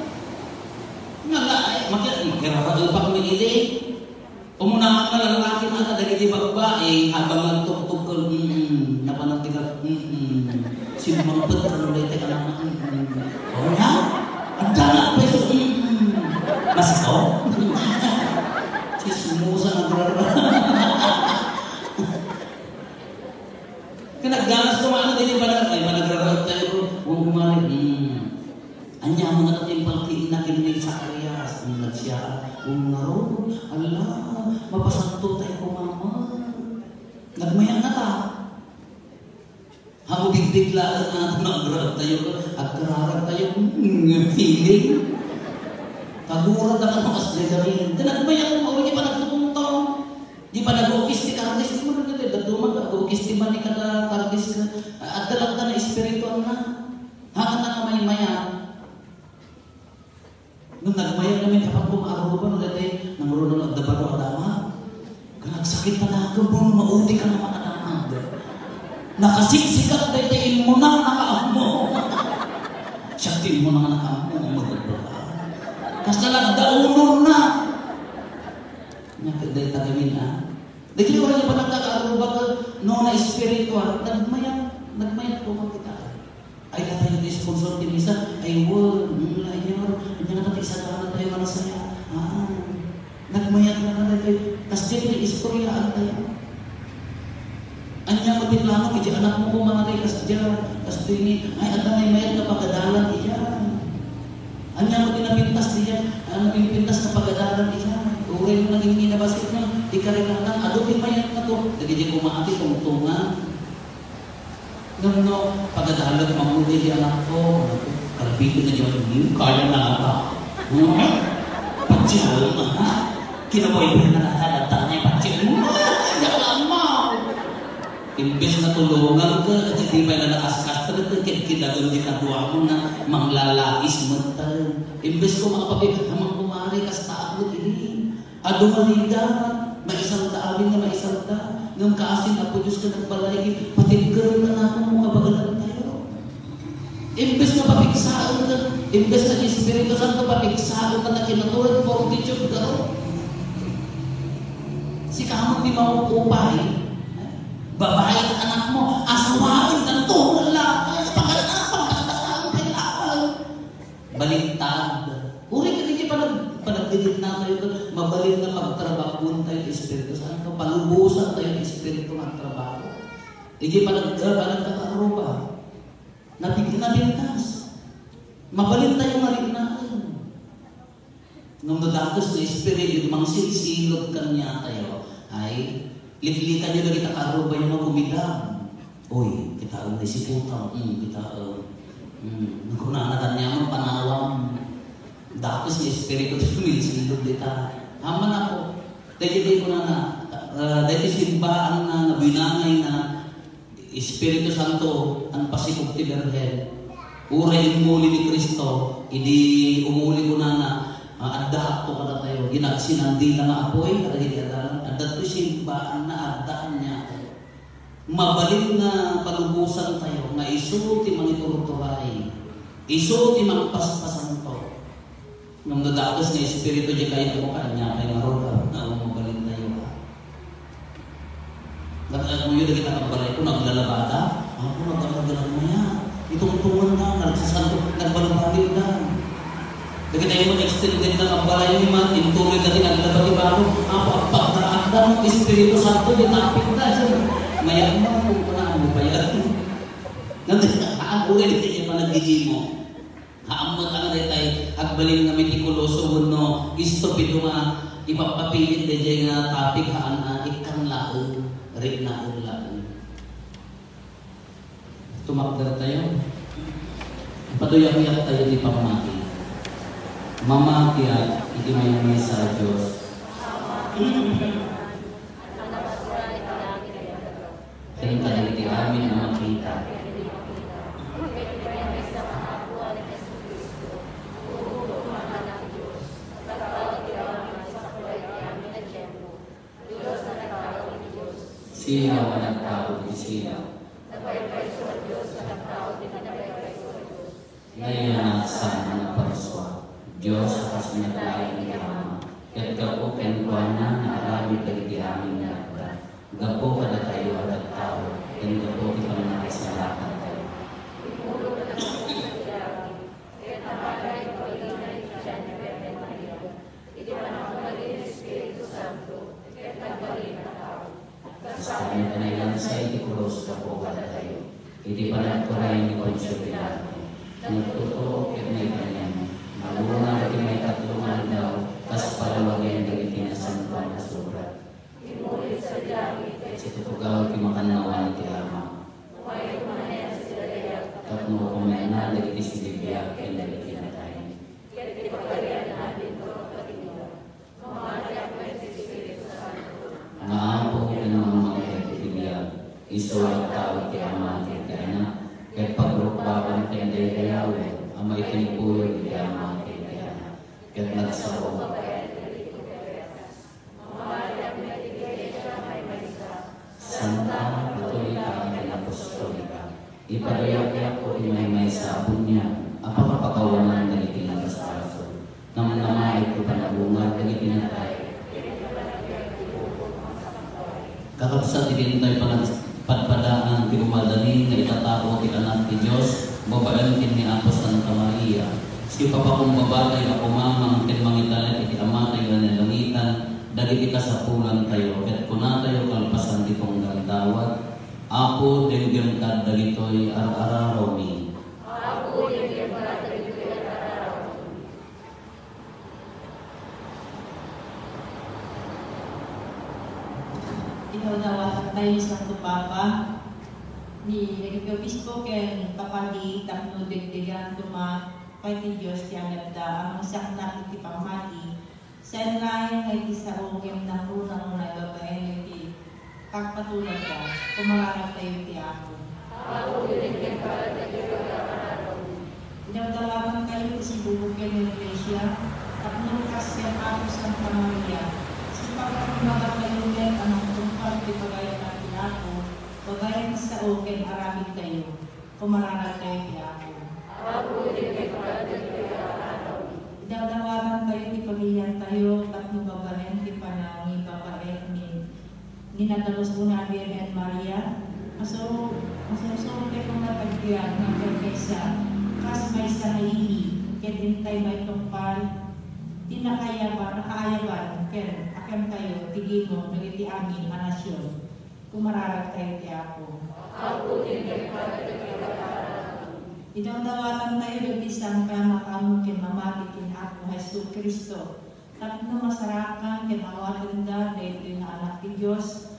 Nga nga, ay, makinig, agraraot pa kami, ili. Umuna nga lalaki na kadagiti babbai, habang nagtuktok ken, mm, napanagtik a, mm, simmangpet ka no dayta ka na, mm. O, ya? Ang dana pa iso, mm. Masako? Chismosa nga brother. Kanagdanas ko, ano, dili pa na, ay, managraraot tayo ko. Huwag kumari, mm. Ania mo nga natimpal ti inna ken ni Zacarias, nga nagsiyaat, "O ngarud, ala, mapasanto tayo ko, Mama." Nagmayat na ta. Amo digdig laeng nga nagrarag tayo, agkararag tayo, mm, feeling. Kagurag na kano kas gagamin. Ken nagmayat mo, uri pa nagtutungtong. Di pa nag-ukis ti kardis, di mo nagdadad-, dadduma, nag-ukis ti mani kada kardis ka. Adda lang ka na espirituan na. Hakan na nga maymayat. Nung nagmayat kami, dapat kong aruba, no, dati, nang runo, nagdabaro, adama. Kanagsakit na nato, no, maudi ka naman, adama. Nakasiksikat, dati, imuna, nakaammo. Siya, imuna, nakaammo, ang magdadaro. Kas na nagdaunon na. Nya, dayta gamin, ha? Dagiti oras nga panagkakaaruba ket no na espiritual, nagmayat, nagmayat ko makita. Ay, natay ti sponsor ti misa, ay, wen, mm, ay, nya, nya, natay isagana tayo, manasaya. Ah, nagmayat na, natay, kas di, istoryaan tayo. Anya mo ti plano, iti anak mo, kumare, kas diyan, kas di ni, ay, adda maymayat nga pagadalan, iyan. Anya mo ti napintas diyan? Ano ti napintas nga pagadalan diyan? Uray mo naging minabasket na, ikarikatan, adu ti mayat na to. Dagiti kumaati, tungtungan. Ngem no, pagadalan, manguli di anak ko. Kalbito na diyan, hmm, kaya na ata. Hmm? Patsihal na, ha? Kinaboyfriend na nata, nagtangay, patsihal mo. Diyan lang mo. Imbes nga tulungan ka, di pay na nakaskas, talaga kidkidagan di kaduamon na manglalais mo tayo. Imbes ko mga papi, "Amang kumari, kasta ako, dili." Adu nga ligat, nga maisalda, ngem kaasi ni Apo Dios ket nagbalay, patibkerentayo no kabaelantayo. Imbes nga papigsaen ket, imbes nga Espiritu Santo, papigsaen ket kinatured fortitude garo. Sika met ti maupay, babae ket anakmo, asawaen ket tuloy la, pagkatapos, pagkatapos, pagkatapos. Baliktad. Uray ket iti panag-, panagdidiknatayo ket mabalin nga pagtrabahoentayo ti Espiritu Santo, palubosantayo ti Espiritu nga agtrabaho. Iti panag-, ah, panagkakaarruba, napig-, napintas. Mabalintayo nga riknaen. Ngem no dakes nga espiritu mangsilsilog kaniatayo, ay, liklikanyo dagiti kaarrubayo nga kumidam. Uy, kitaem ni si Putang, mm, kitaem. Mm, kunana kaniaman, panawam. Dakes nga espiritu ti sumilsilog dita. Aman ako. Dagiti kunana, ah, dagiti simbaan na nabinangay na Espiritu Santo, an pasikog ti Birhen. Uray immuli ni Cristo, idi umuli kunana, ah, addaakto kadatayo. Ginagsinandila nga apoy, kadagiti adalan. Adda toy simbaan na adda kaniatayo. Mabalin nga palubosantayo nga isu ti mangiturturay, isu ti mangpaspasanto. Ngem no dakes nga espiritu diay kayatmo, ania pay ngarud a, a mabalintayo, a? Nag-, nagkuyo dagiti kababalayko, naglalabada. Apo, nagkakagalan maya. Itungtungan da, nagsasanto, nagbalbalinda. Dagiti met extended nga kababalay man, intuloy dagiti naglaba ti baro. Apo, agpagdaraanda, no Espiritu Santo, di tapit da. Mayat man, kung kunaan mo pa yan. Nagkakagulo, dagiti panagdidimo. Haan met a nga daytay agbalin nga metikuloso wenno estupido nga ipappapilit daydiay nga topic, haan a ikkan laeng, riknaen laeng. Tumakdertayo. Ipaduyakuyaktayo ti pammati. Mamatiak iti maymaysa a Dios. Ken kadagiti amin a makita. Silaw a nagtao iti silaw. Nayanak saan a naparsua, Dios a kas met laeng ti Ama, ket gapu kenkuana nga aramid dagiti amin nga adda, gapu kadatayo a tattao, ken gapu ti pannakaisalakantayo. Iti pannakabalin ti Espiritu Santo, ket nagbalin a tao. Kasta met a nailansa iti krus gapu kadatayo. Iti panagturay ni Poncio Pilato, nagtuturo ket naikanian, naluna iti maikatlo nga aldaw, kas palawagen dagiti nasantoan a surat. Immuli sadiay ket situtugaw ti makannawan ti Ama. Tapno ukomena dagiti sibibiag ken dagiti natay. Ket ti pagarian adinto agpatingga. Mamatiak met ti Espiritu Santo. Nga Apo ken Mamnamaet iti biag, isu a agtao iti Ama ken ti Anak, ket pagrukbaban ken daydayawen a maitimpuyon iti Ama ken ti Anak, ket nagsao. Santa, Katolika, ken Apostolika. Ipaduyakuyakko ti maymaysa a buniag a pakapakawanan dagiti nabasbasol. Namnamaet ti panagungad dagiti natay. Kakabsat, iti intay panag-, padpadaan ti umadani nga itatao ti Anak ti Dios babaen ken ni Apo Santa Maria. Sipapakumbabatay a kumamang ken mangitalet iti Amatayo a nalangitan dagiti kasapulantayo, ket kunatayo kalpasan ti tunggal dawat, Apo, denggem kad dagitoy ar-ararawmi. Apo, denggem kad dagitoy ar-ararawmi. Idawdawat tayo ni Santo Papa, ni Dagiti Obispo ken Papadi tapno degdegan koma pay ti Dios ti anadda a mangsaknap iti pammati. Saan laeng nga iti sao ngem nangruna-runa babaen iti pagpatulagda, kumararagtayo iti Apo. Idawdawatantayo ti sibubuken nga iglesia, tapno kas ken Apo Santa Maria, sipapakumbagatayo met a ken aramidtayo. Kumararagtayo ti Apo. Idawdawatantayo ti pamiliatayo tapno babaen ti panangibabaet ni, ni Natalos una a Birhen Maria. Masu-, masursuro tayo kung matagbian nga agkaysa, kas maysa nga ili, ket intay maitungpal ti nakayaban, nakaayaban, ken akantayo ti gimong dagiti amin a nasion. Kumararagtayo ti Apo. Apo, ti nagpatay. Idawdawatantayo dagiti sangka makaammo ken mamati ken Apo Jesu-Cristo, tapno masarakan ken awatenda daytoy nga Anak ti Dios,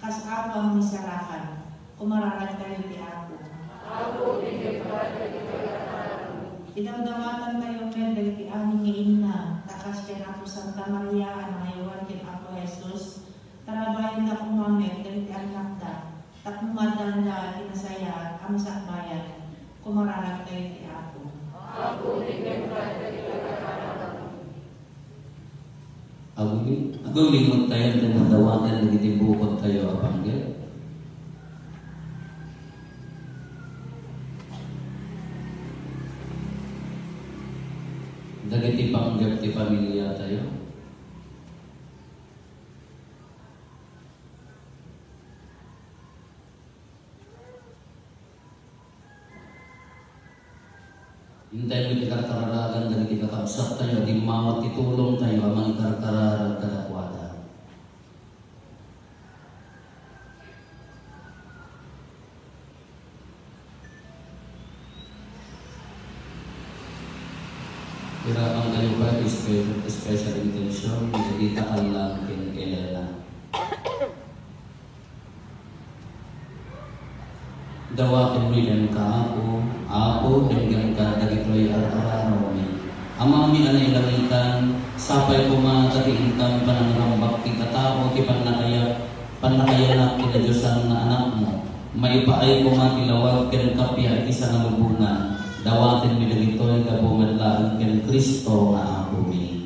kas Apo a Maisalakan. Kumararagtayo ti Apo. Apo, ti nagpatay. Idawdawatantayo met dagiti amin nga inna, ta kas ken Apo Santa Maria a nangayowan ken Apo Jesus, tarabayenda koma met dagiti annakda, tapno maaddaanda ti nasayaat a masakbayan. Kumararagtayo ti Apo. Apo, ti nagpatay. Aguli-, agulimettayo ken addawaten dagiti bukodtayo a panggep. Dagiti panggep ti pamiliatayo. Intay met ti karkararagan dagiti kakabsattayo a dimmawat ti tulongtayo a mangikarkararag kadakuada. Irapantayo pay ti special, special intention ni Edita Allan ken Elena. Dawatenmi kenka, Apo, Apo, denggenka dagitoy ar-aramidmi. Amami a nailangitan, sapay koma ta ti inkan panangrambak ti katao ti pannakayat, pannakayanak ti nadiosan nga Anakmo. Maipaay koma ti lawag ken kappia iti sangalubongan. Dawatenmi dagitoy gapu met laeng ken Cristo nga Apomi.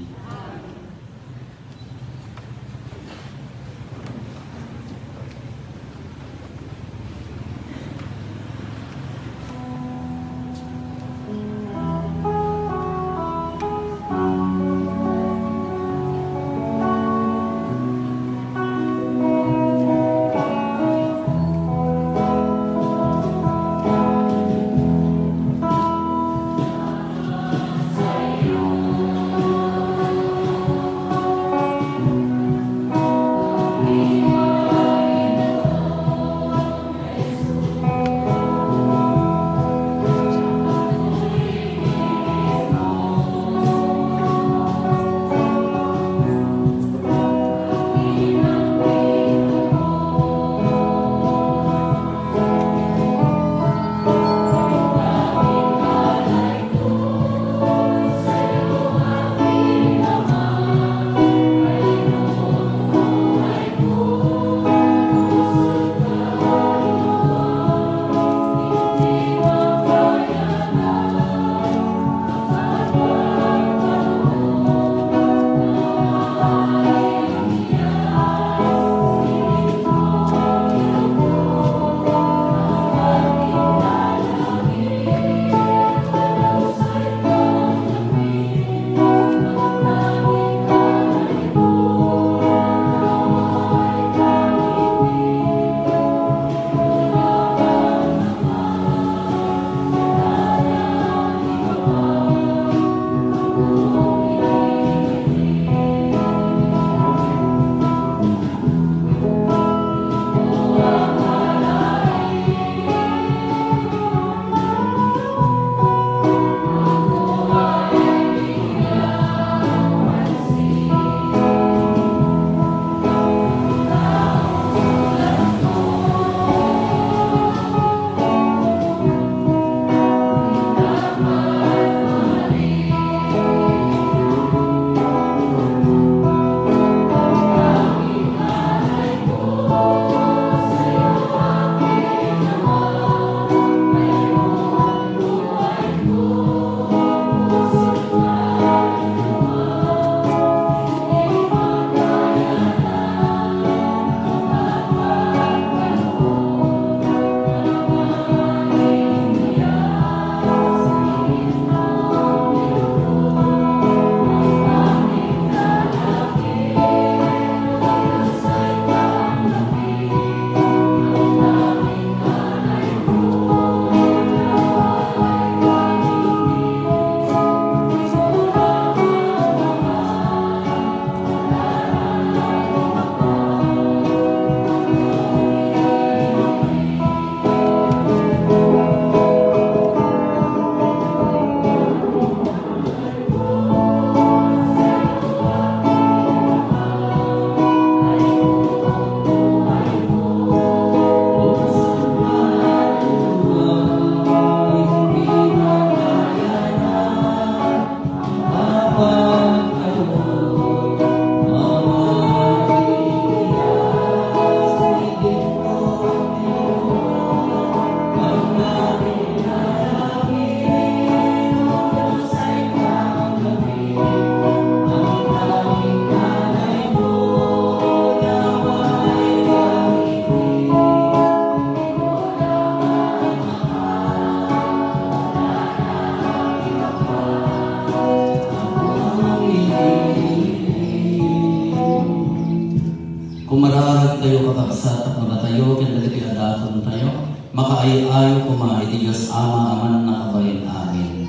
Kararagtayo, kakabsat, tapno datayo ken dagiti adatontayo makaay-ayo koma iti Dios Ama a mannakabalin. Amen.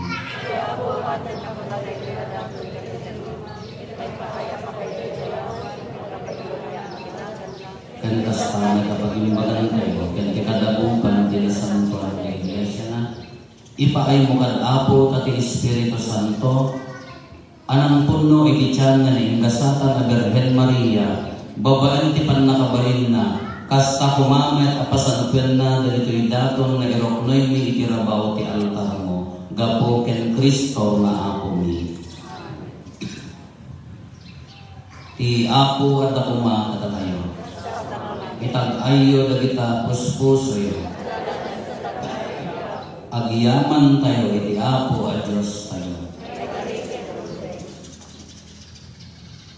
Ken kasta, nakapagimbagantayo ken ti kadapuan ti Nasantoan nga Iglesiana, ipaaymo kad Apo ta ti Espiritu Santo a nangpunno iti tianna ni ingasatan a Birhen Maria, babaen ti pannakabalinna, kasta koma met a pasantoenna dagitoy daton nga iruknoymi iti rabaw ti altarmo, gapu ken Cristo nga Apomi. Ti Apo adda koma kadakayo. Itag-ayyo dagita puspusoyo. Agyamantayo iti Apo a Diostayo.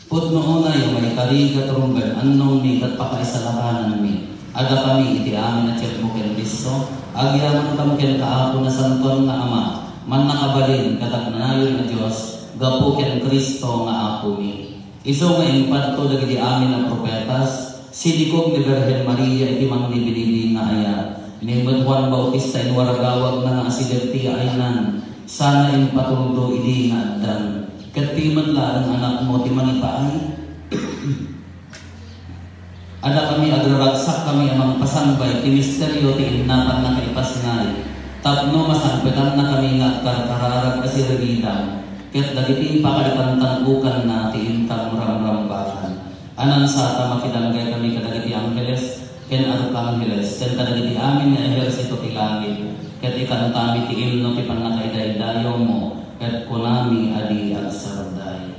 Pudno unay a maikari ket runggan annongmi ket pakaisalakananmi. Adda kami iti amin a tiempo ken disso. Agyamankami kenka, Apo, Nasantoan nga Ama, mannakabalin ket agnanayon a Dios, gapu ken Cristo nga Apomi. Isu nga impadto dagiti amin a profetas, sinikog ni Birhen Maria iti mangnibinidi nga ayat. Ni met Juan Bautista inwaragawagna nga asideg ti yaaynan, sana impatuldo idi nga addan. Ket ti met laeng anakmo ti mangipaay? Adda kami agraragsak kami a mangpasangbay ti misterio ti inna pannakaipasngay, tapno masangpetannakami nga agkarkararag a siribidam, ket dagiti pakaikantan-okanna ti intam ramrambakan. Anansa ta makidanggay kami kadagiti angheles ken arkangheles ken kadagiti amin nga ehersito ti langit, ket ikantami ti imno ti pannakaidaydayawmo, ket kunami a di agsarday.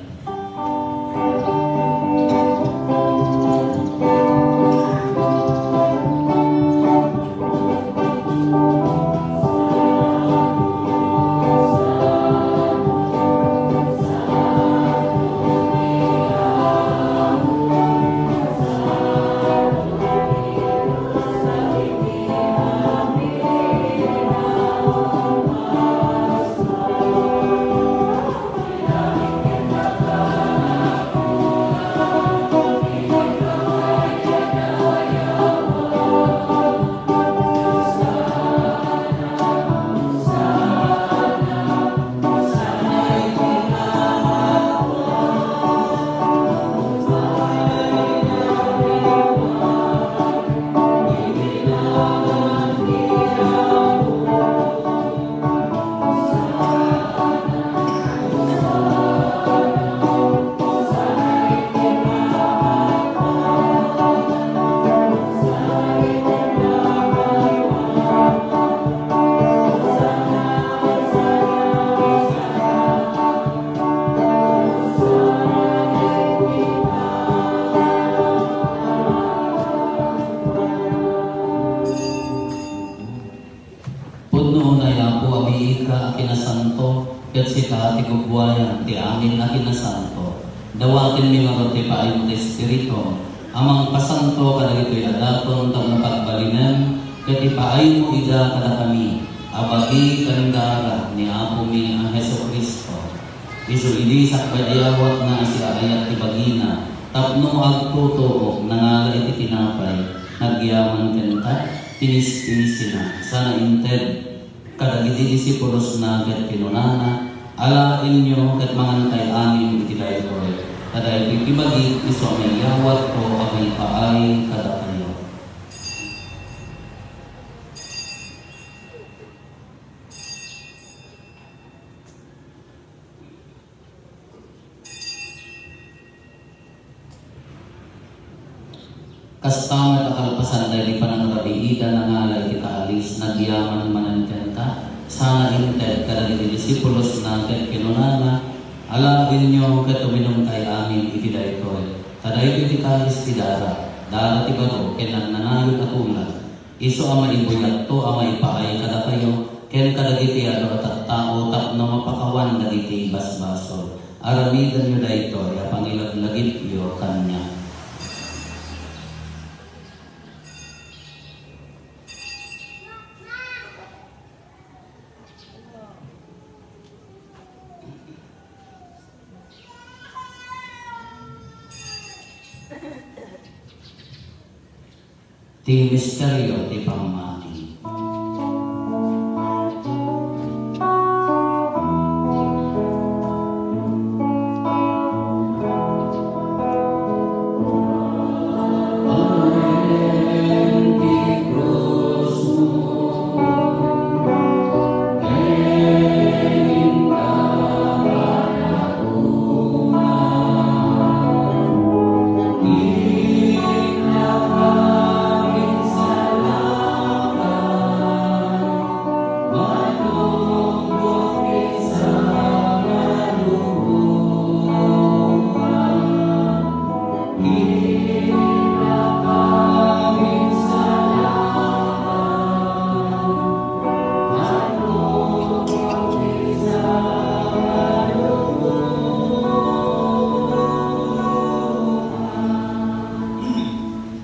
Pudno unay, Apo, a biigka a kinasanto, ket sika ti gugwayan ti amin a kinasanto. Dawatenmi ngarud ti paaymo ti Espiritu a mangpasanto kadagitoy a daton tapno pagbalinen, ket ipaaymo ida kadakami a bagi ken dara ni Apomi a Jesu-Cristo. Isu idi sakbay a yawatna a siaayat ti bagina tapno agtutuok, nangala iti tinapay, nagyaman kenta, tinistisina, sana inted kadagiti disipulosna ket kinunana, "Alaenyo ket mangankay amin iti daytoy, ta daytoy ti bagik isu a maiyawatko a maipaay kadakayo." Kasta met a kalpasan daydi panangrabiida, nangala iti kaalis, nagyaman manen kenta, sana inted kadagiti disipulosna ket kinunana, "Alaenyo ket uminumkay amin iti daytoy, ta daytoy ti kaalis ti dara, dara ti baro ken nagnayon a tulad." Isu a maibuyatto a maipaay kadakayo ken kadagiti adu a tattao tapno mapakawan dagiti basbasol. Aramidenyo daytoy a pangilaglagipyo kaniak. Ti misterio ti pammati.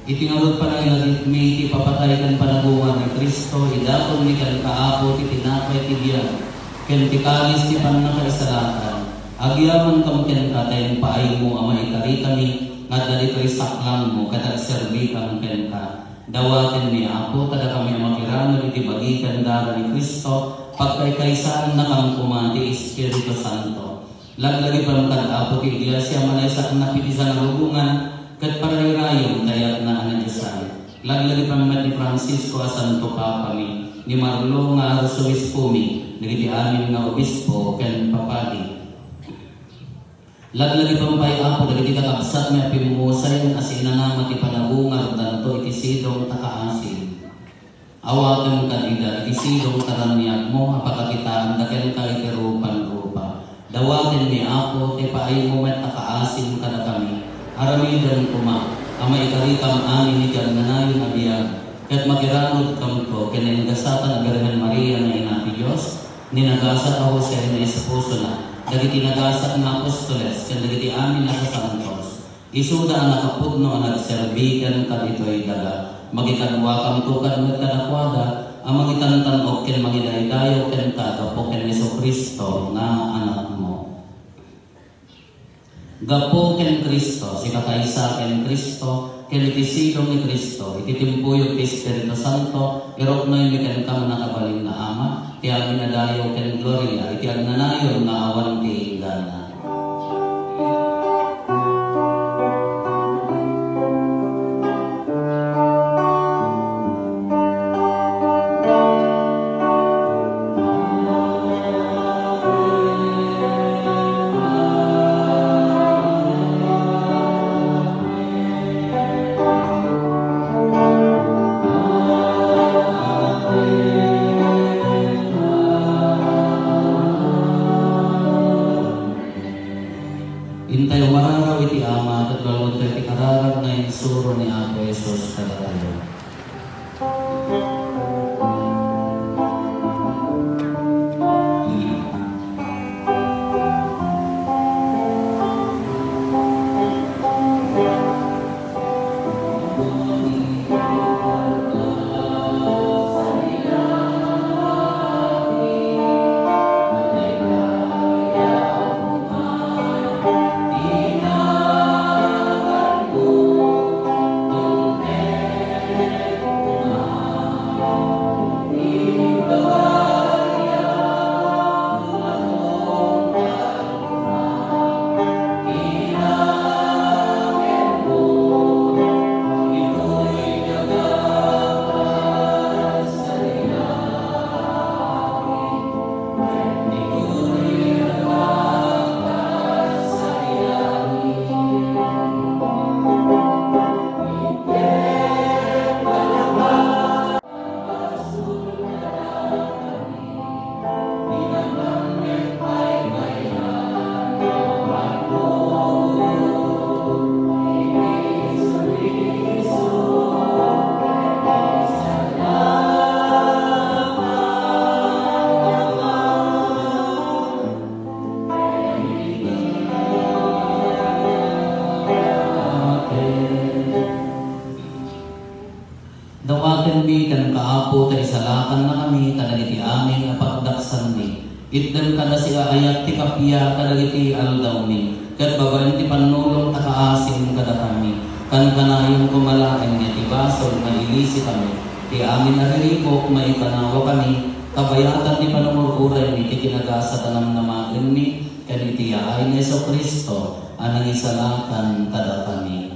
Iti ngarud panaginagitmi ti ipapatay ken panagungar ni Cristo, idatonmi kenka, Apo, ti tinapay ti biag ken ti kalis ti pannakaisalakan. Agyamankam kenka ta impaaymo a maikarikami nga adda ditoy saklangmo ket agserbikam kenka. Dawatenmi, Apo, ta dakami a makiranod iti bagi ken dara ni Cristo, pagkaykaysannakam koma ti Espiritu Santo. Laglagipem kad Apo ti Iglesia a manaysaknap iti sangalubongan ket parayrayon ti ayatna a nadiosan. Laglagipem met ni Francisco a Santo Papami, ni Marlo nga Arsobispomi, dagiti amin nga obispo ken papadi. Laglagipem pay, Apo, dagiti kakabsatmi a pimmusayen a siinanama ti panagungardanto iti sidong ta kaasim. Awatem kad ida iti sidong ta raniagmo a pakakitaanda kenka iti rupan-rupa. Dawatenmi, Apo, ti paaymo met a kaasim kadakami. Aramidem koma a maikarikam amin iti agnanayon a biag, ket makiranudkamto ken naingasatan a Birhen Maria nga Ina ti Dios, ni nagasat a Jose nga esposona, dagiti nagasat nga apostoles, ken dagiti amin a sasantos. Isuda a nakapudno a nagserbi kenka ditoy daga. Makikaduakamto kad met kadakuada a mangitantan-ok ken mangidaydayaw kenka gapu ken Jesu-Cristo nga Anakmo. Gapu ken Cristo, sikakaysa ken Cristo, ken iti sidong ni Cristo, iti timpuyog ti Espiritu Santo, iruknoymi kenka, mannakabalin nga Ama, ti amin a dayaw ken gloria iti agnanayon nga awan ti inggana. Intayo mararaw iti Ama, ket balbontayo ti kararag nga insuro ni Apo Jesus kadatayo. Dawatenmi kenka, Apo, ta isalakannakami kadagiti amin a pagdaksanmi. Itdem kada siaayat ti kappia kadagiti aldawmi, ket babaen ti pannulong ta kaasim kadakami. Kankanayon koma laeng iti basol, mailisikami ti amin a riribuk, maikanawakami, kabayatan ti panungur-uraymi ti kinagasat a namnamaenmi ken iti yaay ni Jesu-Cristo a nangisalakan kadakami.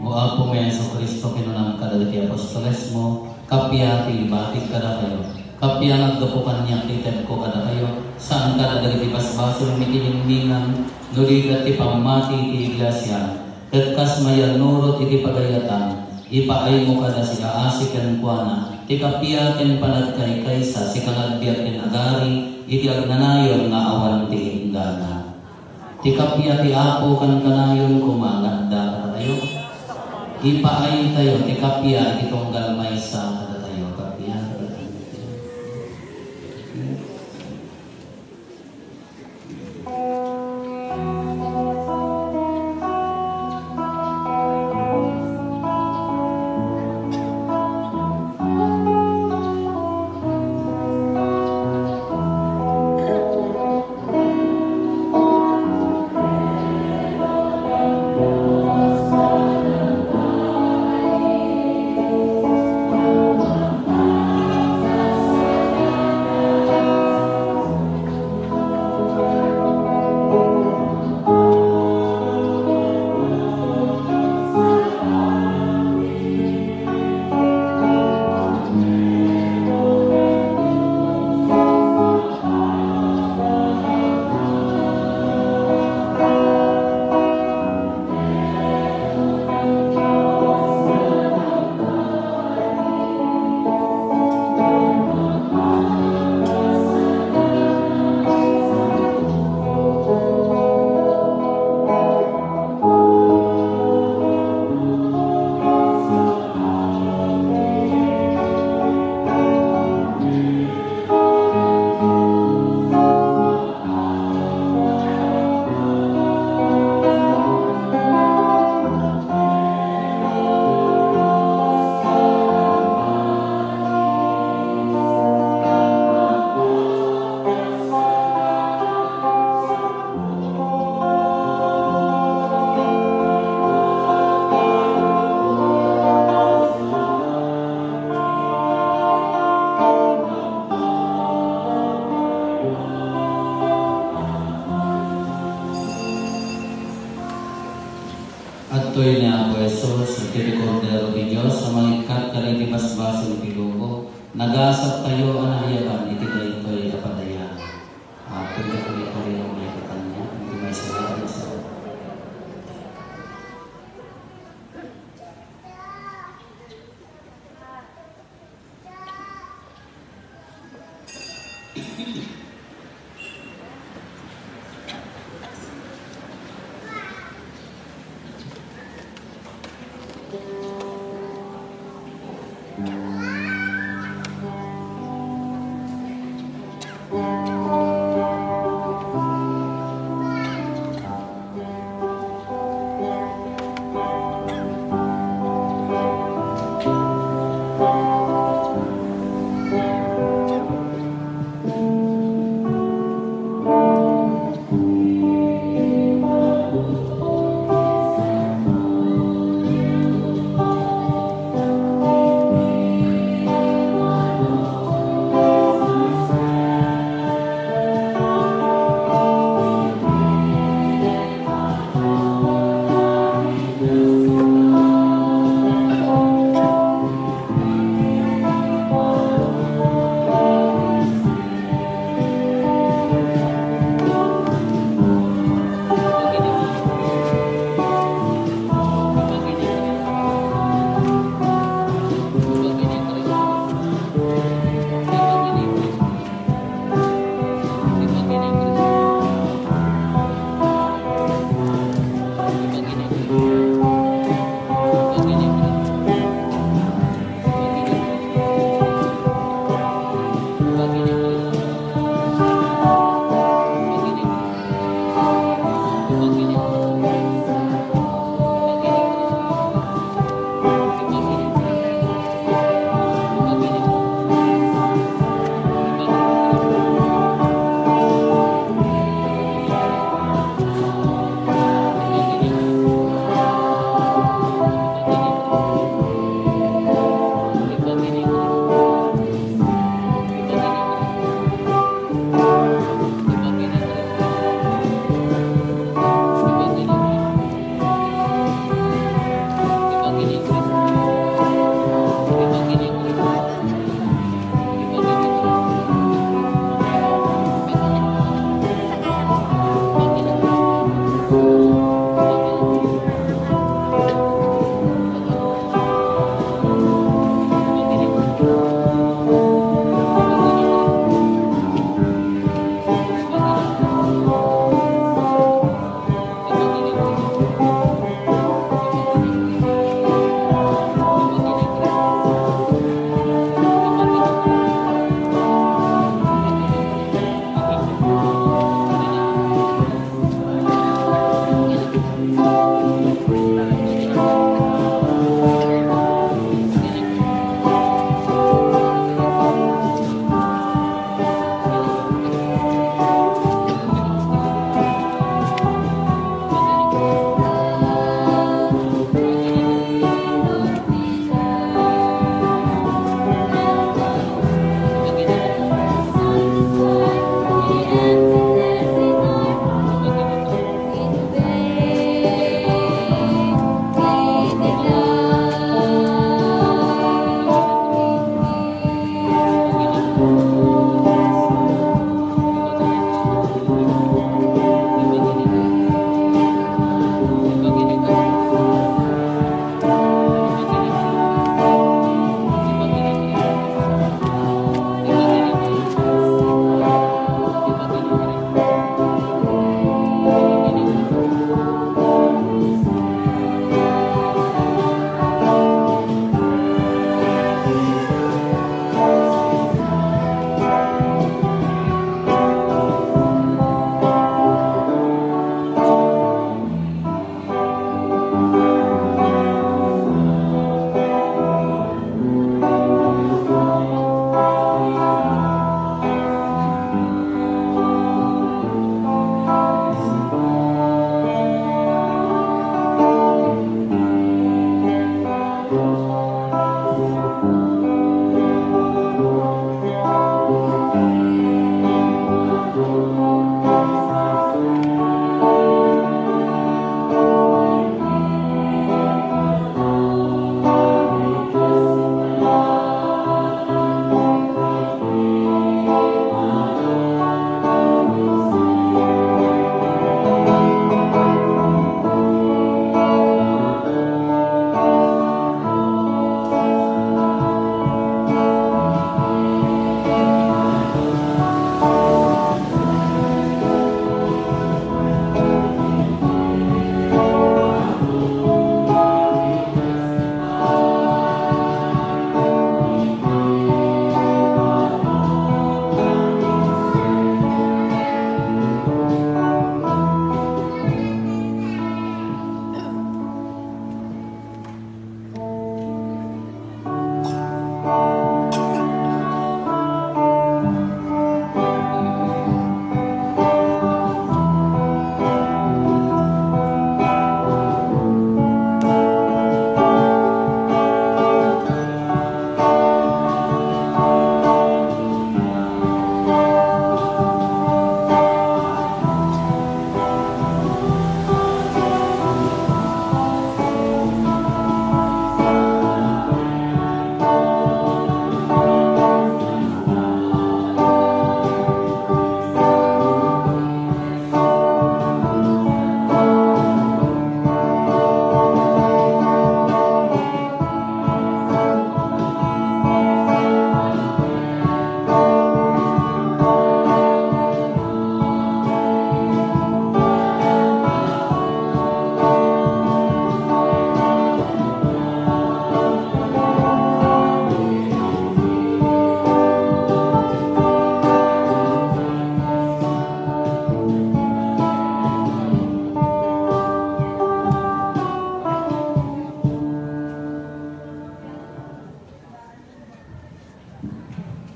O Apomi a Jesu-Cristo, kinunam kadagiti apostolesmo, kappia ti ibatik kadakayo. Kappia nga aggapu kaniak ti itedko kadakayo, saan kadagiti basbasolmi ti ningningan, no diak ti pammati ti iglesia, ket kas mayannurot iti pagayatan, ipaaymo kada siaasi kenkuana ti kappia ken panagkaykaysa, sika nga agbiag ken agari iti agnanayon nga awan ti inggana. Ti kappia ti Apo kankanayon koma nga adda kadatayo. Ipaaytayo ti kappia iti tunggal maysa kadatayo. Kappia. Adtoy ni Apo Jesus, iti Kordero ti Dios a mangikkat kadagiti basbasol ti lubong. Nagasattayo a naayaban iti daytoy a padayanan. Apo, dagiti parian, maikkan kaniak, iti maysa a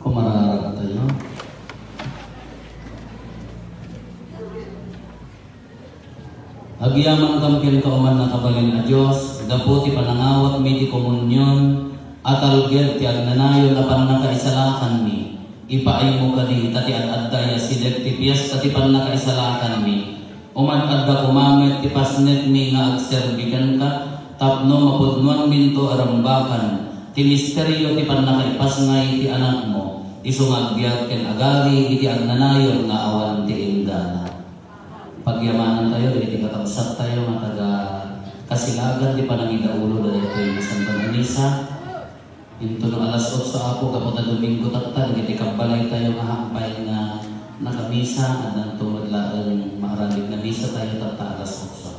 Kumararag tayo. Agyamankam ken kaumannakabalin a Dios, gapu ti panangawatmi ti komunion a talged ti agnanayon a pannakaisalakanmi. Ipaaymo kadi ta ti ad-adda a sideg ti piesta ti pannakaisalakanmi. Umad-adda koma met ti pasnekmi nga agserbi kenka tapno mapudnoanminto a rumbakan. Ti misterio ti pannakaipasngay ti Anakmo, isu nga agbiag ken agari iti agnanayon nga awan ti inggana. Pagyamanantayo dagiti kakabsattayo nga taga Kasilagan ti panangidaulo daytoy nga Santo a Misa. Intono alas otso, Apo, gapu ta Domingo tatta, dagiti kabbalaytayo nga hangpay nga nakamisa, addanto met laeng maaramid nga misa tayo tatta alas otso.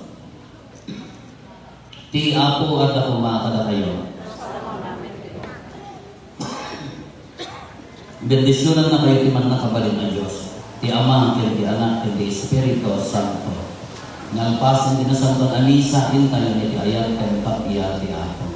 Ti Apo adda koma kadakayo. Bendisionannakayo ti mannakabalin a Dios, ti Ama, ken ti Anak, ken ti Espiritu Santo. Nalpasen ti Nasantoan a Misa, intayon iti ayat ken papia ti Apo.